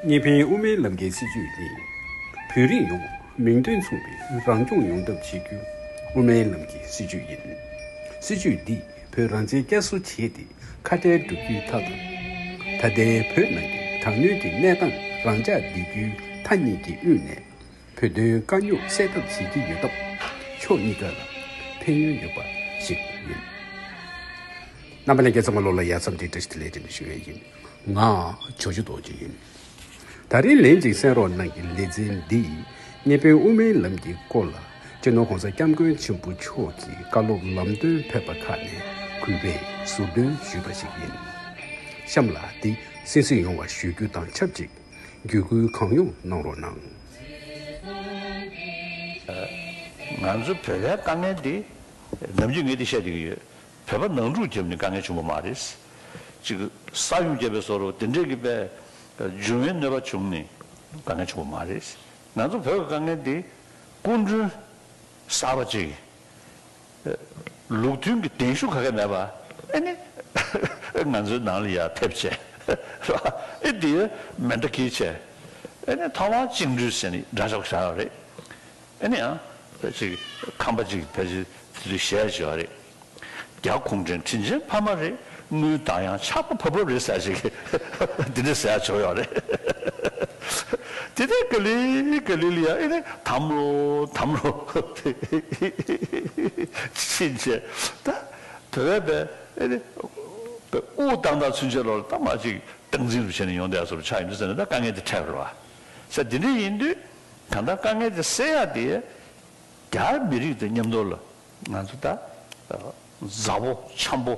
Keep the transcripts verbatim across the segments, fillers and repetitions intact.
གཉེར་དཔོན་དབུ་མའི་ལམ་གྱི་སྲིད་བྱུས་ནི། བོད་རིགས་ཡོངས་མིང་དོན་མཚུངས་པའི་རང་སྐྱོང་ཡོང་ཐབས་བྱེད་རྒྱུ་དབུ་མའི་ལམ་གྱི་སྲིད་བྱུས་ཡིན། སྲིད་བྱུས་འདིས་བོད་རང་བཙན་བསྐྱར་གསོ་བྱས་ཏེ་ཁ་བྲལ་འགྲོ་རྒྱུའི་མཐའ་དང་། ད་ལྟའི་བོད་ནང་གི་དྲག་གནོན་གྱི་གནས་སྟངས་རང་འཇགས་བསྡད་རྒྱུའི་མཐའ་གཉིས་ཀྱི་དབུས་ནས། བོད་དོན་དཀའ་རྙོག་སེལ་ཐབས་བྱེད་ཀྱི་ཡོད་སྟབས། ཕྱོགས་གཉིས་ཀ་ལ་ཕན་ཡོན་ཡོད་པ་ཞིག་ཡིན། རྣམ་པ་ལྷན་རྒྱས་ཚང་མ་ལོ་ལ་ཡ་མཚམས་འདི་བཀྲ་ཤིས་བདེ་ལེགས་དྲན་ཞུ་ཡས་ཡིན། ང་ཇོ་ཇོ་རྡོ་རྗེ་ཡིན། ད་རིང་ལན་གཅིག་གསན་རོགས་གནང་གི་ལེ་ཚན་འདིས་གཉེར་དཔོན་དབུ་མའི་ལམ་གྱི་སྐོར་ལ་སྤྱི་ནོར་༸གོང་ས་༸སྐྱབས་མགོན་ཆེན་པོ་མཆོག་གི་བཀའ་སློབ་ལམ་སྟོན་ཕེབས་པ་ཁག་ནས་གུས་པས་ཟུར་འདོན་ཞུས་པ་ཞིག་ཡིན། གཤམ་ལ་འདི་གསན་གཟིགས་ཡོང་བ་ཞུ་རྒྱུ་དང་ཆབས་ཅིག་བརྒྱུད་སྐུལ་གང་ཡོང་གནང་རོགས་གནང་། ང་ཚོ་བོད་པའི་དཀའ་ངལ་འདི་ནམ་རྒྱུན་ངས་འདི་བཤད་བསྡད་ཀྱི་ཡོད། བོད་པ་ནང་འཁྲུག་བརྒྱབ་ནས་དཀའ་ངལ་བྱུང་བ་མ་རེད། ཅིག་ས་ཡོམ་བརྒྱབ་པའི་བཟོ་འདྲ་དེ་འདྲས་ཀྱི་པའི་འབྱུང་བའི་གནོད་པ་བྱུང་ནས་དཀའ་ངལ་བྱུང་བ་མ་རེད། ང་ཚོ་བོད་ཀྱི་དཀའ་ངལ་འདི་སྐུ་མགྲོན་གསར་པ་ཅིག་ལུགས་མཐུན་གྱི་གདན་ཞུ་ག་གེ་མེད་པ། ཨེ་ནི་ང་ཚོའི་ནང་ལ་ཡར་ཕེབས་བྱས་རེད་བ། ཨེ་འདི་མེ་མདའ་འཁྱེར་བྱས། ཨེ་ནི་ཐོག་མར་བཅིངས་འགྲོལ་ཟེར་ནས་འདྲ་ཆགས་བཞག་ཡོད་རེད། ཨེ་ནི་ཡང་ཅིག་ཁམས་པ་ཅིག་ཕལ་ཆེར་དེ་དུས་གཞས་བྱས་ཡོད་རེད། རྒྱ་གུང་ཁྲན་དྲིན་ཆེན་ཕ་མ་རེད། དངུལ་དང་ཡང་ཆགས་པ་བབ་བབ་རེད་ཟེར་ཞིག་འདི་འདྲ་ཟེར་ཡ་བྱོས་ཡོད་རེད། དེ་ནས་ག་ལེ་ག་ལེ་ལ་ཡ་ཨེ་ནི་དམ་རོ་དམ་རོ་ཕྱིན་བྱས་ད་བོད་པའི་ཨེ་ནི་དབུ་བཏང་བཏང་ཚུན་ཆད་ལོར་ད་མ་ཅིག་སྟངས་འཛིན་རུ་བྱས་ནས་ཡོང་བསྡད་ཡ་བཟོ་འདྲ་ཆགས་ཡོང་དུས་ཟེར་ན་ད་དཀའ་ངལ་དེ་འཕྲད་པ་རེད་བ། ས་འདི་འདྲ་ཡིན་དུས་གང་ལྟར་དཀའ་ངལ་དེ་སེལ་ཡ་དེ་རྒྱ་མི་རིགས་དང་མཉམ་དུ་ལ་ང་ཚོ་ད་མཛའ་བོ་འཆམ་པོ་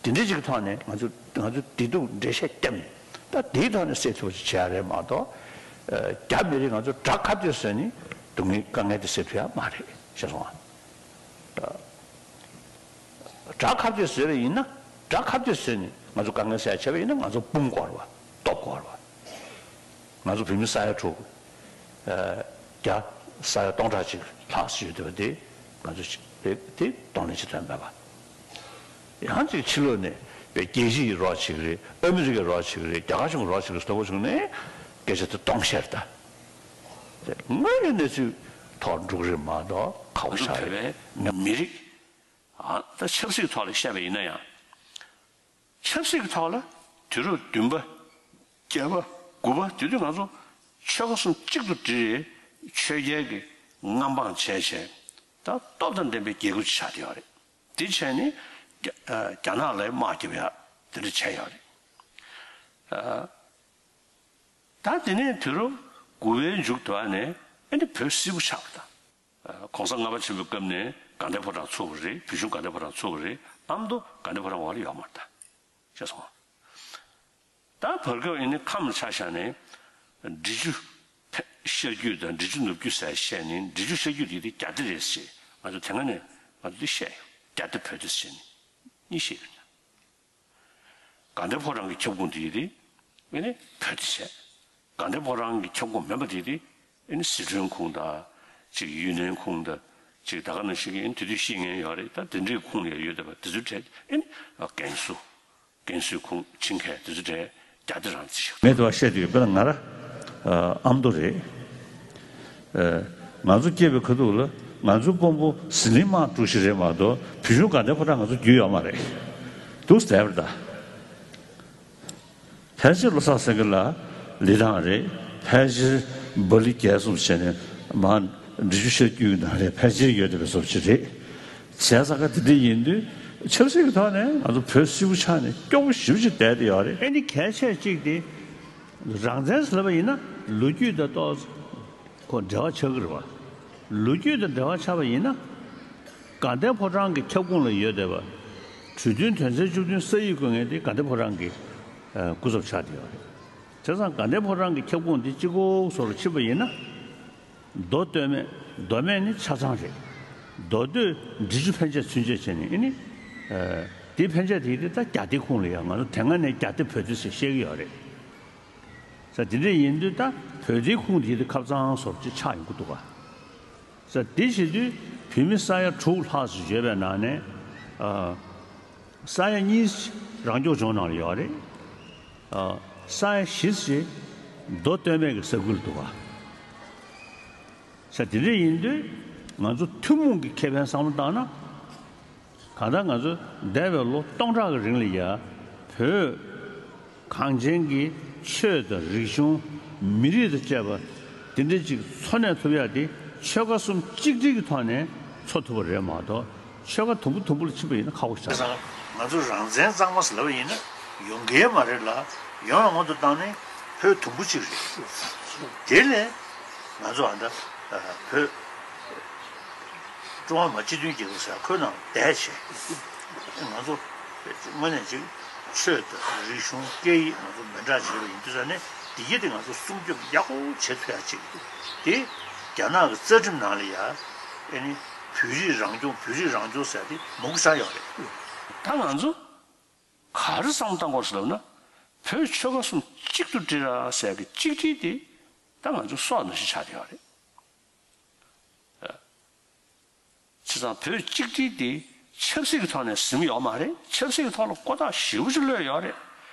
དེ་འདྲ་ཅིག་གི་ཐོག་ནས་ང་ཚོ་ང་ཚོ་བདེ་སྡུག་འགྲེལ་བཤད་བརྒྱབ་ནས་ད་དེའི་ཐོག་ནས་སེལ་ཐུབ་པ་ཅིག་བྱེད་ཡ་རེད་མ་གཏོགས། རྒྱ་མི་རིགས་ང་ཚོ་དགྲ་ཁ་གཏད་བཟོས་ནས་སྡུག་བསྔལ་དཀའ་ངལ་དེ་སེལ་ཐུབ་ཡ་མ་རེད་ཤེས་སོང་ཨ། དགྲ་ཁ་གཏད་བཟོས་པ་ཡིན་ན་དགྲ་ཁ་གཏད་བཟོས་ནས་ང་ཚོ་དཀའ་ངལ་སེལ་ཡ་བྱས་པ་ཡིན་ན་ང་ཚོ་དཔུང་དཀོར་བ་སྟོབས་དཀོར་བ། ང་ཚོ་བོད་མི་ས་ཡ་དྲུག་རྒྱ་ས་ཡ་སྟོང་ཕྲག་གཅིག་ལྷག་ཙམ་ཡོད་བསྡད་པ་དེ་ང་ཚོ་ཅིག་རེད་དེ་གདོང་ལེན་བྱེད་ཐུབ་མེད་པ། ཡང་ཅིག་ཕྱི་ལོགས་ནས་བའི་རྒྱལ་སྤྱི་ཡི་རོགས་བྱེད་ཀྱི་རེད། ཨ་མི་རི་ཀའི་རོགས་བྱེད་ཀྱི་རེད། རྒྱ་གར་གཞུང་གི་རོགས་བྱེད་ཀྱི་རེད་ཟེར་བ་བྱུང་ནས་སྐད་ཆ་དེ་སྟོང་བཤད་ད། དངོས་ཡོད་གནས་ཚུལ་ཐོག་འགྲོ་གི་རེད་མ་གཏོགས་ཁ་བ་ང་ཚོ་ཤ་བོད་པའི་མི་རིགས་ཨ་ད་ཆབ་སྲིད་ཐོག་ལ་བཤད་པ་ཡིན་ན་ཡང་། ཆབ་སྲིད་ཀྱི་ཐོག་ལ་དུས་རབས་བདུན་པ་བརྒྱད་པ་དགུ་པ་དེ་དུས་ང་ཚོ་ཆོལ་ཁ་གསུམ་གཅིག་ཏུ་སྒྲིལ་རེད། ཆོས་རྒྱལ་གྱི་མངའ་འབངས་བྱས་བྱས་ད་སྟོབས་དང་ལྡན་པའི་རྒྱལ་ཁབ་ཅིག་ཆགས་བསྡད་ཡོད་རེད། དེ་བྱས་ནས་རྒྱ་རྒྱ་ནག་ལ་དམག་རྒྱབ་ཡ་དེ་འདྲ་བྱས་ཡོད་རེད། ད་དེ་ནས་དུས་རབས་དགུ་པའི་མཇུག་དེ་བ་ནས་ཨ་ནི་བོད་སིལ་བུ་ཆགས་པ་དང་། གོང་ས་ལྔ་པ་ཆེན་པོའི་སྐབས་ནས་དགའ་ལྡན་ཕོ་བྲང་ཚུགས་པ་རེད། བོད་གཞུང་དགའ་ལྡན་ཕོ་བྲང་ཚུགས་པ་རེད། ཨ་མདོ་དགའ་ལྡན་ཕོ་བྲང་འོག་ལ་ཡོད་མ་རེད་ད། ཤེས་སོང་ང་། ད་བར་སྐབས་ཡིན་ནའི་ཁམས་ཆ་བཞག་ནས་འབྲི་ཆུ་ཤར་རྒྱུད་དང་འབྲི་ཆུ་ནུབ་རྒྱུད་ཟེར་བཤད་ནས་འབྲི་ཆུ་ཤར་རྒྱུད་དེ་དེ་རྒྱ་སྡེ་རེད་ཟེར་ང་ཚོ་དེ་སྔ་ནས་ང་ཚོ་འདི་བཤད་ཡོད། རྒྱ་སྡེ་བོད་སྡེ་ཟེར་ནས་གཉིས་བཤད་ཡོད། དགའ་ལྡན་ཕོ་བྲང་གི་ཁྱབ་ཁོངས་དེ་ཡིན་ཏེ། ཨེ་ནི་བོད་དེ་བྱས། དགའ་ལྡན་ཕོ་བྲང་གི་ཁྱབ་ཁོངས་མིན་པ་དེ་ཡིན་ཏེ། ཨེ་ནི་སི་ཁྲོན་ཁོངས་དང་། ཅིག་ཡུན་ནན་ཁོངས་དང་། ཅིག་ད་ག་ནང་བཞིན་གྱི་ཨེ་ནི་དེ་དུས་ཤེས་མཁན་ཡོད་རེད། ད་དེ་འདྲའི་ཁོངས་ལ་ཡོད་བསྡད་པ་དེ་ཚོའི་གྲས་ཨེ་ནི་ཀན་སུའུ། ཀན་སུའུ་ཁོངས་ཆིང་ཁའེ་དེ་ཚོའི་གྲས་རྒྱ་སྡེ་རང་བཙན་ཞིག་མེད་དུ་བ་བཤད་དུས་དཔེར་ན་ང་ར་ཨ་མདོ་རེད། ཨ་ང་ཚོ་སྐྱེས་པའི་ཁ་ཐུག་ལ་ང་ཚོའི་དཔོན་པོ་ཟི་ལིང་དམག་གྲུ་བཞི་རེད་མ་གཏོགས་བོད་གཞུང་དགའ་ལྡན་ཕོ་བྲང་ང་ཚོ་རྒྱུས་ཡོད་མ་རེད། འདུག་སེ་བསྡད་པ་རེད་ད། ཕལ་ཆེར་བློ་བཟང་སེང་གེ་ལགས་ལི་ཐང་རེད། ཕལ་ཆེར་སྦ་ལི་རྒྱལ་གསུམ་བྱས་ནས་མར་འབྲི་ཆུ་ཤར་རྒྱུད་ཀྱི་ནང་ལ་ཕལ་ཆེར་ཡོད་བསྡད་པའི་བཟོ་ཅིག་རེད། བྱས་ཙང་ཀ་དེ་འདྲ་ཡིན་དུས་ཆབ་སྲིད་ཀྱི་ཐོག་ནས་ང་ཚོ་བོད་སིལ་བུ་ཆགས་ནས་སྐྱོ་པོ་ཞེ་པོ་ཅིག་བསྡད་བསྡད་ཡོད་རེད། ཨེ་ནི་གལ་ཆེ་གཅིག་དེ་རང་བཙན་ཟེར་ལབ་པ་ཡིན་ན་ལོ་རྒྱུས་དང་ཏོག་ཙམ་ཁོ་འབྲེལ་བ་ཆགས་ཀྱི་རེད་བ། ལོ་རྒྱུས་དང་འབྲེལ་བ་ཆགས་པ་ཡིན་ན། དགའ་ལྡན་ཕོ་བྲང་གི་ཁྱབ་ཁོངས་ལ་ཡོད་བསྡད་པ། གྲོས་མཐུན་དོན་ཚན་བཅུ་བདུན་ས་ཡིག་བཀོད་མཁན་དེ་དགའ་ལྡན་ཕོ་བྲང་གི་ཨ་སྐུ་ཚབ་ཆགས་བསྡད་ཡོད་རེད། བྱས་ཙང་དགའ་ལྡན་ཕོ་བྲང་གི་ཁྱབ་ཁོངས་དེ་གཅིག་པོ་བཟོ་རུ་ཕྱིན་པ་ཡིན་ན། མདོ་སྟོད་སྨད། མདོ་སྨད་ནི་ཆ་ཚང་རེད། མདོ་སྟོད་འབྲི་ཆུ་ཕན་ཆད་ཚུན་ཆད་བྱས་ནས་ཨེ་ནི། ཨ་དེ་ཕན་ཆད་དེ་དེ་ད་རྒྱ་སྡེ་ཁོངས་ལ་ཡང་ང་ཚོ་དེ་སྔ་ནས་རྒྱ་སྡེ་བོད་སྡེ་ཟེར་བཤད་ཀྱི་ཡོད་རེད། ས་དེ་འདྲ་ཡིན་དུས་ད་བོད་སྡེའི་ཁོངས་དེ་དེ་ཁབ་གཙང་བཟོ་འདྲ་ཅིག་ཆགས་ཡོང་གི་འདུག་ག་ས་དེ་བྱེད་དུས་བོད་མི་ས་ཡ་དྲུག་ལྷག་ཙམ་ཡོད་པའི་ནང་ནས་ཨ་ས་ཡ་གཉིས་རང་སྐྱོང་ལྗོངས་ནང་ལ་ཡོད་རེད། ཨ་ས་ཡ་བཞི་ཙམ་ མདོ་སྟོད་སྨད་ཀྱི་ས་ཁུལ་འདུག་ག་ས་དེ་འདྲ་ཡིན་དུས་ང་ཚོ་ཐུན་མོང་གི་ཁེ་ཕན་བསམ་བློ་བཏང་ན། གང་ལྟར་ང་ཚོ་འདས་པའི་ལོ་སྟོང་ཕྲག་གི་རིང་ལ་ཡ་བོད་གངས་ཅན་གྱི་ཆོས་དང་རིག་གཞུང་མི་རིགས་དང་བཅས་པ་དེ་འདྲ་ཅིག་འཚོ་གནས་ཐུབ་ཡག་དེ་ཆོལ་ཁ་གསུམ་གཅིག་སྒྲིལ་གྱི་ཐོག་ནས་འཚོ་ཐུབ་པ་རེད་མ་གཏོགས་ཆོལ་ཁ་དུམ་བུ་དུམ་བུ་ལ་ཕྱིན་པ་ཡིན་ན་ཁག་པོ་ཞིག་ཆགས་སོང་། ང་ཚོ་རང་བཙན་གཙང་མ་ཟེར་ལབ་པ་ཡིན་ན་ཡོང་གི་མ་རེད་ལ། ཡོང་བའི་སྔོན་དུ་བཏང་ནས་བོད་དུམ་བུ་གཅིག་རེད། དེ་ལས་ང་ཚོ་ཨ་འདྲ་བོད་ཀྲུང་ཧྭ་མི་དམངས་སྤྱི་མཐུན་རྒྱལ་ཁབ་ཟེར་ཁོའི་ནང་བསྡད་བྱས། ང་ཚོ་དངོས་གནས་ཅིག་ཆོས་དང་རིག་གཞུང་སྐད་ཡིག་ང་ཚོ་མི་འདྲ་བྱས་པ་ཡིན་དུས་ཙང་ནས་འདི་གྱད་དེ་ང་ཚོ་སྲུང་སྐྱོབ་ཡག་པོ་བྱེད་ཐུབ་ཡག་ཅིག་དེ་རྒྱ་ནག་གི་རྩ་ཁྲིམས་ནང་ལ་ཡ་ཨེ་ནི་བོད་རིགས་རང་སྐྱོང་བོད་རིགས་རང་སྐྱོང་ཟེར་དེ་མང་པོ་ཆགས་ཡོད་རེད། ད་ང་ཚོ་ག་རེ་བསམ་བཏང་དགོས་ཟེར་ལབ་ན། བོད་ཆོལ་ཁ་གསུམ་གཅིག་ཏུ་སྒྲིལ་ར་ཟེར་གི་གཅིག་སྒྲིལ་དེ་ད་ང་ཚོ་སྲོག་ནང་བཞིན་ཆགས་བསྡད་ཡོད་རེད། བྱས་ཙང་བོད་གཅིག་སྒྲིལ་དེ་ཆབ་སྲིད་ཀྱི་ཐོག་ནས་ཟིན་ཡོད་མ་རེད། ཆབ་སྲིད་ཀྱི་ཐོག་ལ་ལྐོག་ཐག་ཞེ་པོ་ཅིག་གློད་ཡོད་རེད།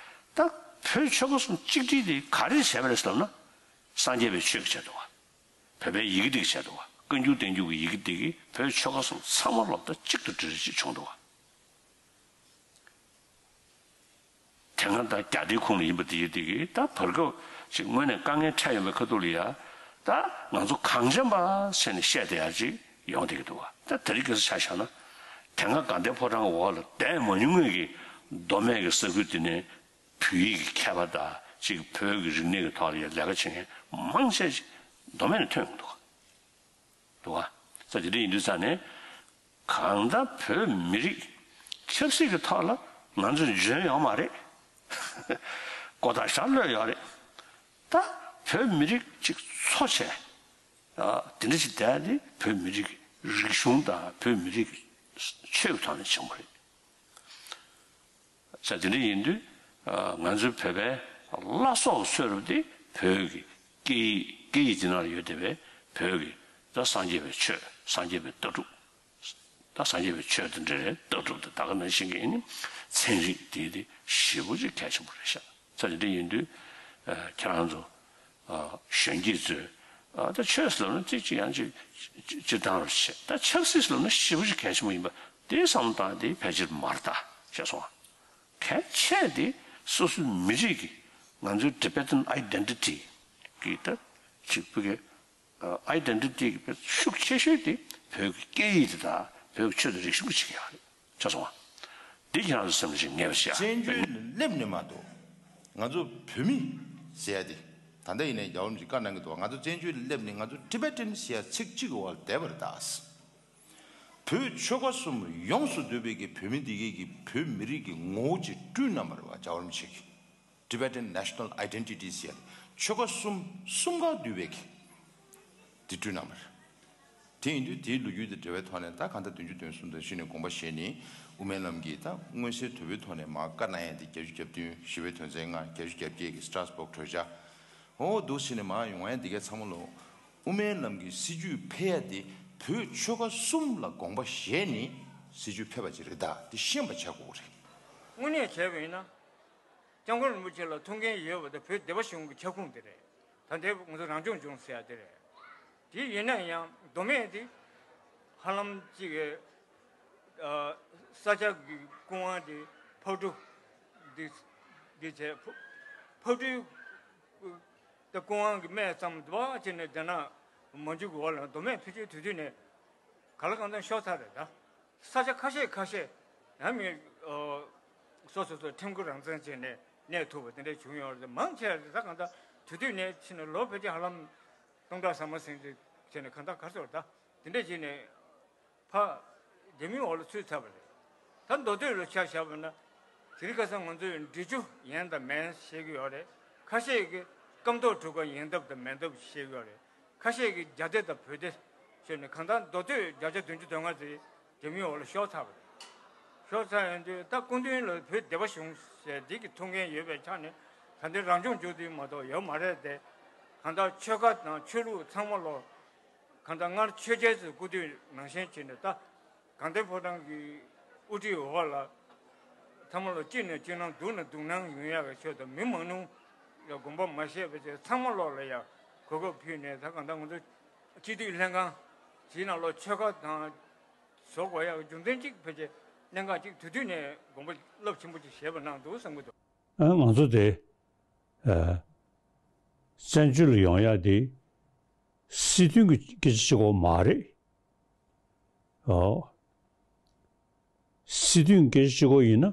ད་བོད་ཆོལ་ཁ་གསུམ་གཅིག་སྒྲིལ་དེ་ག་རེ་བྱས་པ་རེད་ཟེར་ལབ་ན། སངས་རྒྱས་པའི་ཆོས་ཀྱི་ཆེད་དུ་བ། བོད་པའི་ཡི་གེ་འདི་གི་ཆེད་དུ་བ། བཀའ་འགྱུར་བསྟན་འགྱུར་གྱི་ཡི་གེ་འདི་གིས་བོད་ཆོལ་ཁ་གསུམ་ཚང་མ་སློབ་གྲྭ་གཅིག་ཏུ་སྒྲིལ་རེ་ཅིག་བྱུང་འདུག་བ། དེ་སྔ་ད་རྒྱ་སྡེའི་ཁོངས་ལ་ཡིན་པ་དེ་ཡི་དེ་གིས་ད་བར་སྐབས་ཅིག་དངོས་གནས་དཀའ་ངལ་འཕྲད་ཡོང་བའི་ཁ་ཐུག་ལ་ཡ། ད་ང་ཚོ་གངས་ཅན་པ་ཟེར་ནས་བཤད་བསྡད་ཡ་ཅིག་ཡོང་བསྡད་ཀྱི་འདུག་བ། ད་དེ་རིང་ཁ་སང་ཆ་བཞག་ན། དེ་སྔ་དགའ་ལྡན་ཕོ་བྲང་གི་འོག་ལ་བསྡད་མ་མྱོང་མཁན་གྱི་མདོ་སྨད་ཀྱི་ས་ཁུལ་དེ་ནས་བོད་ཡིག་གི་མཁས་པ་དང་ཅིག་བོད་ཀྱི་རིག་གནས་ཀྱི་ཐོག་ལ་ཡ་ལས་ཀ་བྱེད་མཁན་མང་ཆེ་ཅིག་མདོ་སྨད་ནས་ཐོན་ཡོང་གི་འདུག་བ། འདུག་བ། ས་དེ་འདྲ་ཡིན་དུས་ཙང་ནས། གང་ལྟར་བོད་མི་རིགས་ཆབ་སྲིད་ཀྱི་ཐོག་ལ་ང་ཚོ་འཇོན་ཡོད་མ་རེད། ལྐོག་ཐག་ཞག་གློད་ཡོད་རེད། ད་བོད་མི་རིགས་ཅིག་འཚོ་བྱས། ཨ། དེ་འདྲ་ཞིག་བསྡད་དེ་བོད་མི་རིགས་རིག་གཞུང་དང་བོད་མི་རིགས་ཆོས་ཀྱི་ཐོག་ནས་བྱུང་བ་རེད། ས་དེ་འདྲ་ཡིན་དུས། ཨ། ང་ཚོའི་བོད་པའི་བླ་སྲོག་གི་ཚོད་རུབ་དེ་བོད་ཀྱི་སྐད་ཡིག་སྐད་ཡིག་དེ་ནང་ལ་ཡོད་བསྡད་པའི་བོད་ཀྱི་ད་སངས་རྒྱས་པའི་ཆོས། སངས་རྒྱས་པའི་ལྟ་གྲུབ། ད་སངས་རྒྱས་པའི་ཆོས་དང་འབྲེལ་བའི་ལྟ་གྲུབ་དང་ད་ག་ནང་བཞིན་གྱི་ཨེ་ནི་ཚན་རིག་དེ་དེ་ཞེ་པོ་ཅིག་གལ་ཆེན་པོ་རེད་ཤག་ས་དེ་འདྲ་ཡིན་དུས། ཨ། ཁྱེད་རང་ཚོ། ཨ། གཞོན་སྐྱེས་ཚོས། ཨ། ད་ཆོས་ཟེར་ལབ་ན་ཅིག་ཅིག་ཡང་ཅིག་སྤྱིར་བཏང་རུ་བྱེད། ད་ཆབ་སྲིད་ཟེར་ལབ་ན་ཞེ་པོ་ཅིག་གལ་ཆེན་པོ་ཡིན་པ་དེ་བསམ་བློ་བཏང་དེ་ཕལ་ཆེར་མ་རེད་ད་བཤད་སོང་ང་། གལ་ཆེ་དེ་སོ་སོའི་མི་རིགས་ཀྱི་ང་ཚོའི་Tibetan identity གི་ད་ཅིག་བོད་ཀྱི་ཨ། identity གི་ཤུགས་ཆེ་ཤོས་དེ་བོད་ཀྱི་སྐད་ཡིག་དེ་དང་བོད་ཀྱི་ཆོས་དང་རིག་གཞུང་གི་ཆེད་ཀྱི་ཡག་རེད་ཆགས་སོང་ང་། འདི་ཁྱེད་རང་ཚོ་སེམས་ལ་ཞིག་ངེས་པར་བྱ། བཙན་བྱོལ་ནས་སླེབས་ནས་མ་གཏོགས་ང་ཚོ་བོད་མི་ཟེར་ཡ་དེ་ད་ལྟ་ཡིན་ནའི་རྒྱལ་བ་རིན་པོ་ཆེས་བཀའ་གནང་གི་འདུག་ང་ཚོ་བཙན་བྱོལ་ནས་སླེབས་ནས་ང་ཚོ་Tibetan ཟེར་ཡ་ཚིག་གཅིག་གི་འོག་ལ་བསྡད་པ་རེད་ད། བོད་ཆོལ་ཁ་གསུམ་ཡོངས་སུ་འདུས་པའི་གི་བོད་མི་འདི་གའི་གི་བོད་མི་རིགས་ཀྱི་ངོ་བོ་ཅིག་བསྐྲུན་གནང་བ་རེད་བ་རྒྱལ་བ་རིན་པོ་ཆེ་གིས། Tibetan National Identity ཟེར་ཡ་ཆོལ་ཁ་གསུམ་གསུམ་ཀ་འདུས་པའི་གི་དེ་བསྐྲུན་གནང་བ་རེད། དེ་ཡིན་དུས་དེའི་ལོ་རྒྱུས་དང་འབྲེལ་བའི་ཐོག་ནས་ད་གང་ལྟར་བདུན་ཅུ་དོན་གསུམ་དང་ཤུལ་ནས་དགོངས་པ་བཞེས་ནས་དབུ་མའི་ལམ་གྱི་ད་མངོན་གསལ་དོད་པོའི་ཐོག་ནས་མར་བཀའ་གནང་ཡ་དེ་བརྒྱད་ཅུ་གྱ་བདུན་ཞི་བའི་དོན་ཚན་ལྔ། བརྒྱད་ཅུ་གྱ་བརྒྱད་ཀྱི་Strasbourg་གྲོས་འཆར། འོ་འདུག་ཟེར་ནས་མར་ཡོང་ཡ་འདི་གའི་ཚང་མ་ལོ། དབུ་མའི་ལམ་གྱི་སྲིད་བྱུས་ཕེབས་ཡ་དེ་བོད་ཆོལ་ཁ་གསུམ་ལ་དགོངས་པ་བཞེས་ནས་སྲིད་བྱུས་ཕེབས་པ་ཅིག་རེད་ད་དེ་ཤེས་པ་བྱ་དགོས་རེད། དངོས་གནས་བྱས་པ་ཡིན་ན། སྐྱབས་མགོན་རིན་པོ་ཆེ་ལ་ཐུགས་འགན་ཡོད་པ་དེ་བོད་སྡེ་པ་གཞུང་གི་ཁྱབ་ཁོངས་དེ་རེད། ད་ལྟའི་ང་ཚོ་རང་སྐྱོང་ལྗོངས་ཟེར་ཡ་དེ་རེད། དེ་ཡིན་ན་ཡང་མདོ་སྨད་དེ་ཧ་ལམ་གཅིག་གི་ས་ཆ་གི་སྐུ་དབང་དེ་ཕག་གྲུ་དེ་དེ་བྱས་ཕག་གྲུའི་སྐུ་དབང་གི་སྨད་ཙམ་དུ་བ་བྱས་ནས་བསྡད་ན་མ་འཇུག་གི་འོག་ལ་མདོ་སྨད་ཕལ་ཆེར་དུས་དུས་ནས་ག་ལ་གང་འཚམ་ཤོར་ཚར་རེད་ད། ས་ཆ་ཁ་ཤས་ཁ་ཤས་ཡང་མི་སོ་སོ་སོ་ཁྲིམས་ཁུར་རང་བཙན་བྱས་ནས་གནས་ཐུབ་པ་དེ་འདྲ་བྱུང་ཡོད་རེད། མང་ཆེ་བ་ད་གང་ལྟར་དུས་དུས་ནས་ཕྱིན་ནས་ལོ་ཕལ་ཆེར་ཧ་ལམ་སྟོང་ཕྲག་ཟ་མ་ཟིན་ཏེ་བྱས་ནས་གང་ལྟར་ག་རེ་ཟེར་ད་དེ་འདྲ་བྱས་ནས་ཕ་རྒྱ་མིའི་འོག་ལ་ཚུད་ཚར་བ་རེད། ད་མདོ་སྟོད་ལ་ཆ་བཞག་པ་ན་དེ་རིང་ཁ་སང་ང་ཚོས་འབྲི་ཆུ་ཡན་དང་མན་བཤད་ཀྱི་ཡོད་རེད། ཁ་ཤས་ཀྱིས་སྐམ་ཐོག་གྲུ་ཁ་ཡན་འདབས་དང་མན་འདབས་བཤད་ཀྱི་ཡོད་རེད། ཁ་ཤས་ཀྱིས་རྒྱ་སྡེ་དང་བོད་སྡེ་ཞེས་ནས་གང་ལྟར་མདོ་སྟོད་བརྒྱ་ཆ་བདུན་ཅུ་དོན་ལྔ་ཙམ་རྒྱ་མིའི་འོག་ལ་ཤོར་ཚར་བ་རེད། ཤོར་ཚར་ཡོང་དུས་ད་སྐུ་མདུན་ལ་བོད་སྡེ་པ་གཞུང་ཟེར་འདི་གི་ཐུགས་འགན་ཡོད་པའི་ཆ་ནས་ད་ལྟའི་རང་སྐྱོང་ལྗོངས་འདི་མ་གཏོགས་ཡོད་མ་རེད་དེ། གང་ལྟར་ཆོལ་ཁ་དང་ཆོས་ལུགས་ཚང་མ་ལོ། གང་ལྟར་སྔར་ཆོས་རྒྱལ་ཚོའི་སྐུ་དུས་ནང་བཞིན་བྱས་ནས་ད། དགའ་ལྡན་ཕོ་བྲང་གི་དབུ་ཁྲིད་འོག་ལ། ཐ་མ་ལ་སྐྱིད་ན་སྐྱིད་སྣང་སྡུག་ན་སྡུག་སྣང་ཡོང་ཡག་གི་ཆེད་དུ་མི་མང་ཉུང་ དགོངས་པ་མ་བཞེས་པ་བྱས་ཚང་མ་ལོག་ལ་ཡ་གོ་སྐབས་ཕུལ་ནས། ད་གང་ལྟར་ང་ཚོ་སྤྱི་འཐུས་ལྷན་ཁང་དེའི་ནང་ལོགས་ཆོལ་ཁ་དང་བཟོ་དགོས་ཡ་རྒྱུ་མཚན་གཅིག་ཕལ་ཆེར་གནད་འགག་གཅིག་དེ་དུས་ནས་དགོངས་པ་རླབས་ཆེན་པོ་ཅིག་བཞེས་པ་གནང་འདུག་བསམ་གྱི་འདུག། ཨ། ང་ཚོ་དེ་ཨ་བཙན་བྱོལ་ལ་ཡོང་ཡ་དེ་སྲིད་དོན་གྱི་སྐད་ཆ་གཅིག་པོ་མ་རེད། ཨོ། སྲིད་དོན་སྐད་ཆ་གཅིག་པོ་ཡིན་ན།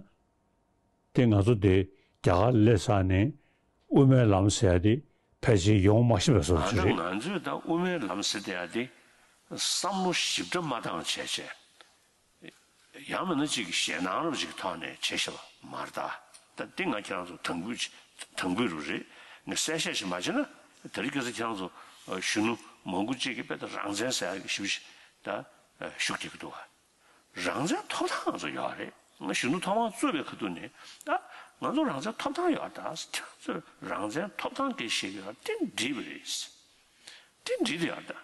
དེ་ང་ཚོ་དེ་རྒྱ་གར་སླེབས་ཚར་ནས་དབུ་མའི་ལམ་ཟེར་ཡ་དེ་ཕལ་ཆེར་ཡོང་མ་ཤེས་པའི་བཟོ་ཞིག་རེད། ང་ཚོས་ད་དབུ་མའི་ལམ་ཟེར་བསྡད་ཡ་དེ་བསམ་བློ་ཞིབ་ཕྲ་མ་བཏང་བྱས་བྱས། ཡང་མིན་ན་གཅིག་གི་ཞེད་སྣང་རབ་ཅིག་ཐོག་ནས་བྱས་བཞག་པ་མ་རེད་ད། ད་འདི་ང་ཁྱེད་རང་ཚོ་དང་པོ་དང་པོ་རུ་རེད། ངས་གསལ་བཤད་ཞིག་མ་བྱས་ན། དེ་རིང་ཁ་སང་ཁྱེད་རང་ཚོ་གཞོན་ནུ་མང་པོ་ཅིག་གིས་དཔེ་ད་རང་བཙན་ཟེར་ཡ་གི་ཞིབ་ཞིབ་ད་ཤུགས་རྒྱག་གི་འདུག་བ། རང་བཙན་ཐོབ་ཐང་ང་ཚོ་ཡོད་རེད། ང་གཞོན་ནུ་ཐོབ་དབང་རྩོད་པའི་ཁ་ཐུག་ནས་ད་ང་ཚོ་རང་བཙན་ཐོབ་ཐང་ཡོད་ད། ཁྱེད་རང་ཚོས་རང་བཙན་ཐོབ་ཐང་སྐད་བཤད་ཀྱི་ཡོད་དེ་འགྲིག་པ་རེད། དེ་འགྲིག་དེ་ཡོད་ད།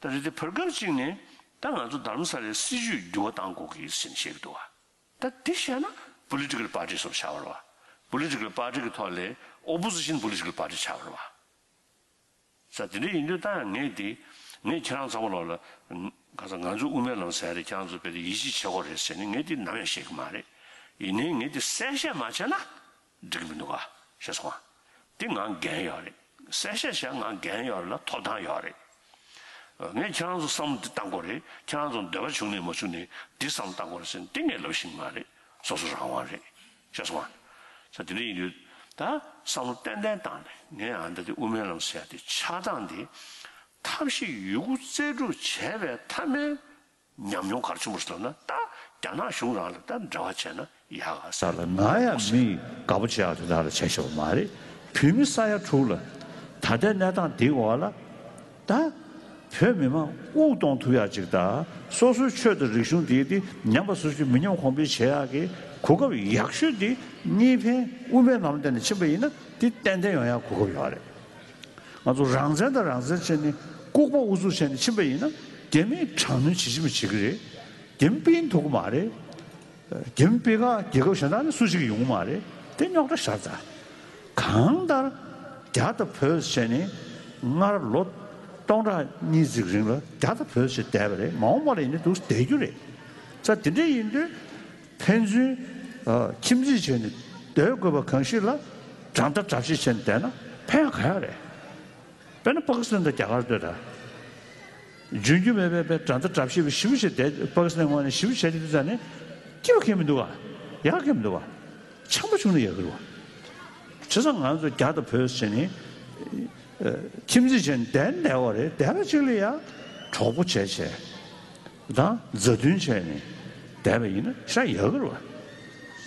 ད་རེད་དེ་བར་སྐབས་གཅིག་ནས་ད་ང་ཚོ་རྡ་རམ་ས་ལའི་སྲིད་བྱུས་འགྱུར་བ་གཏང་དགོས་ཀྱི་ཟེར་ནས་བཤད་ཀྱི་འདུག་བ། ད་དེ་བཤད་ན་པོ་ལི་ཊི་ཀལ་པར་ཊི་སོགས་ཆགས་པ་རེད་བ། པོ་ལི་ཊི་ཀལ་པར་ཊི་གི་ཐོག་ལས་ཨོ་པོ་ཟི་ཤན་པོ་ལི་ཊི་ཀལ་པར་ཊི་ཆགས་པ་རེད་བ། ས་དེ་འདྲ་ཡིན་དུས་ད་ངས་དེ་ངས་ཁྱེད་རང་ཚང་མ་ལོག་ལ་ག་ས་ང་ཚོ་དབུ་མའི་ལམ་ཟེར་རེད། ཁྱེད་རང་ཚོ་དཔེ་དེ་ཡིད་ཆེས་བྱེད་དགོས་རེད་ཟེར་ནས་ངས་དེ་ནམ་ཡང་བཤད་ཀྱི་མ་རེད། ཡིན་ནའི་ངས་དེ་གསལ་བཤད་མ་བྱས་ན་འགྲིག་གི་མི་འདུག་ག་ཤེས་སོང་ང་། དེ་ང་འགན་ཡོད་རེད། གསལ་བཤད་བྱས་ང་འགན་ཡོད་རེད་ལ་ཐོབ་ཐང་ཡོད་རེད། ངས་ཁྱེད་རང་ཚོ་བསམ་བློ་འདི་བཏང་དགོས་རེད། ཁྱེད་རང་ཚོ་འདོད་པ་བྱུང་ནས་མ་བྱུང་ནས་འདི་བསམ་བློ་བཏང་དགོས་རེད་ཟེར་ནས་འདི་ངས་ལབ་ཤེས་ཀྱི་མ་རེད། སོ་སོ་རང་དབང་རེད། ཤེས་སོང་ང་། ས་དེ་འདྲ་ཡིན་དུས་ད་བསམ་བློ་ཏན་ཏན་བཏང་ནས་ངས་ཨ་ད་དེ་དབུ་མའི་ལམ་ཟེར་ཡ་དེ་ཆགས་སྟངས་དེ་ཐབས་ཤེས་ཡོད་རྒུ་རྩལ་སྤྲུགས་བྱས་པའི་མཐའ་མའི་ཉམས་མྱོང་ག་རེ་བྱུང་བ་ཟེར་ན། ད་རྒྱ་ནག་གཞུང་རང་ལ་ད་འབྲེལ་བ་བྱས་ན་ཡག་ག་ས་ལ་ང་ཡང་མི་དགའ་པོ་བྱེད་ཡག་དེ་དག་ལ་བྱས་བཞག་པ་མ་རེད། བོད་མི་ས་ཡ་དྲུག་ལ་ད་ལྟའི་གནས་སྟངས་འདིའི་འོག་ལ་ད་བོད་མི་མང་དབུགས་གཏོང་ཐུབ་ཡག་ཅིག་དང་། སོ་སོའི་ཆོས་དང་རིག་གཞུང་འདི་དེ་ཉམས་པ་སོར་ཆུད་མི་ཉམས་གོང་འཕེལ་བྱེད་ཡག་གི་གོ་སྐབས་ཡག་ཤོས་འདི་གཉིས་ཕན་དབུ་མའི་ལམ་སྟེང་ནས་ཕྱིན་པ་ཡིན་ན་དེ་ཏན་ཏན་ཡོང་ཡག་གོ་སྐབས་ཡོད་རེད། ང་ཚོ་རང་བཙན་དང་རང་བཙན་བྱས་ནས་ལྐུགས་པ་ཨུ་ཚུགས་བྱས་ནས་ཕྱིན་པ་ཡིན་ན་རྒྱ་མིས་དྲག་གནོན་ཇི་བྱེད་མི་བྱེད་ཀྱི་རེད། རྒྱ་མི་སྤེལ་ཐུབ་ཀྱི་མ་རེད། རྒྱ་མི་སྤེལ་ཁག་རྒྱལ་ཁབ་གཞན་དག་ནས་སུ་ཞིག་ཡོང་གི་མ་རེད། དེ་རྙོག་དྲ་ཤར་ཚར། གང་ལྟར་རྒྱ་དང་བོད་བྱས་ནས་སྔར་ལོ་སྟོང་ཕྲག་གཉིས་ཙམ་རིང་ལ་རྒྱ་དང་བོད་བྱས་བསྡད་པ་རེད། མ་འོངས་པ་ལ་ཡིན་ན་འདུག་བསྡད་རྒྱུ་རེད། ས་དེ་འདྲ་ཡིན་དུས། ཕན་ཚུན་ཨ་ཁྱིམ་མཚེས་བྱས་ནས་སྡོད་དགོས་པ་གང་ཞིག་ལ་དགྲ་ཟླ་དགྲ་བཤེས་བྱས་ནས་བསྡད་ན་ཕན་ག་ཡག་རེད། དཔེར་ན་པ་ཀི་སི་ཐན་དང་རྒྱ་གར་ལྟོས་དང་། འཇོན་རྒྱུ་མེད་པའི་དཔེ་དགྲ་ཟླ་དགྲ་བཤེས་པ་ཞེ་པོ་ཅིག་བསྡད། པ་ཀི་སི་ཐན་ངོས་ནས་ཞེ་པོ་བྱས་ཏེ་དུས་ཙང་ནས་སྐྱིད་པ་གང་ཡང་མི་འདུག་ག་ཡག་གང་ཡང་མི་འདུག་ག་ཆམ་པ་བྱུང་ན་ཡག་གི་རེད་བ། བྱས་ཙང་ང་ཚོ་རྒྱ་དང་བོད་ཟེར་ནས་ཨ་ཁྱིམ་མཚེས་བྱས་ནས་བསྡད་བསྡད་པ་རེད། བསྡད་པ་གཅིག་ལ་ཡ་གྲོགས་པོ་བྱས་བྱས། དང་མཛའ་མཐུན་བྱས་ནས་བསྡད་པ་ཡིན་ན་ཤ་ཡག་གི་རེད་བ།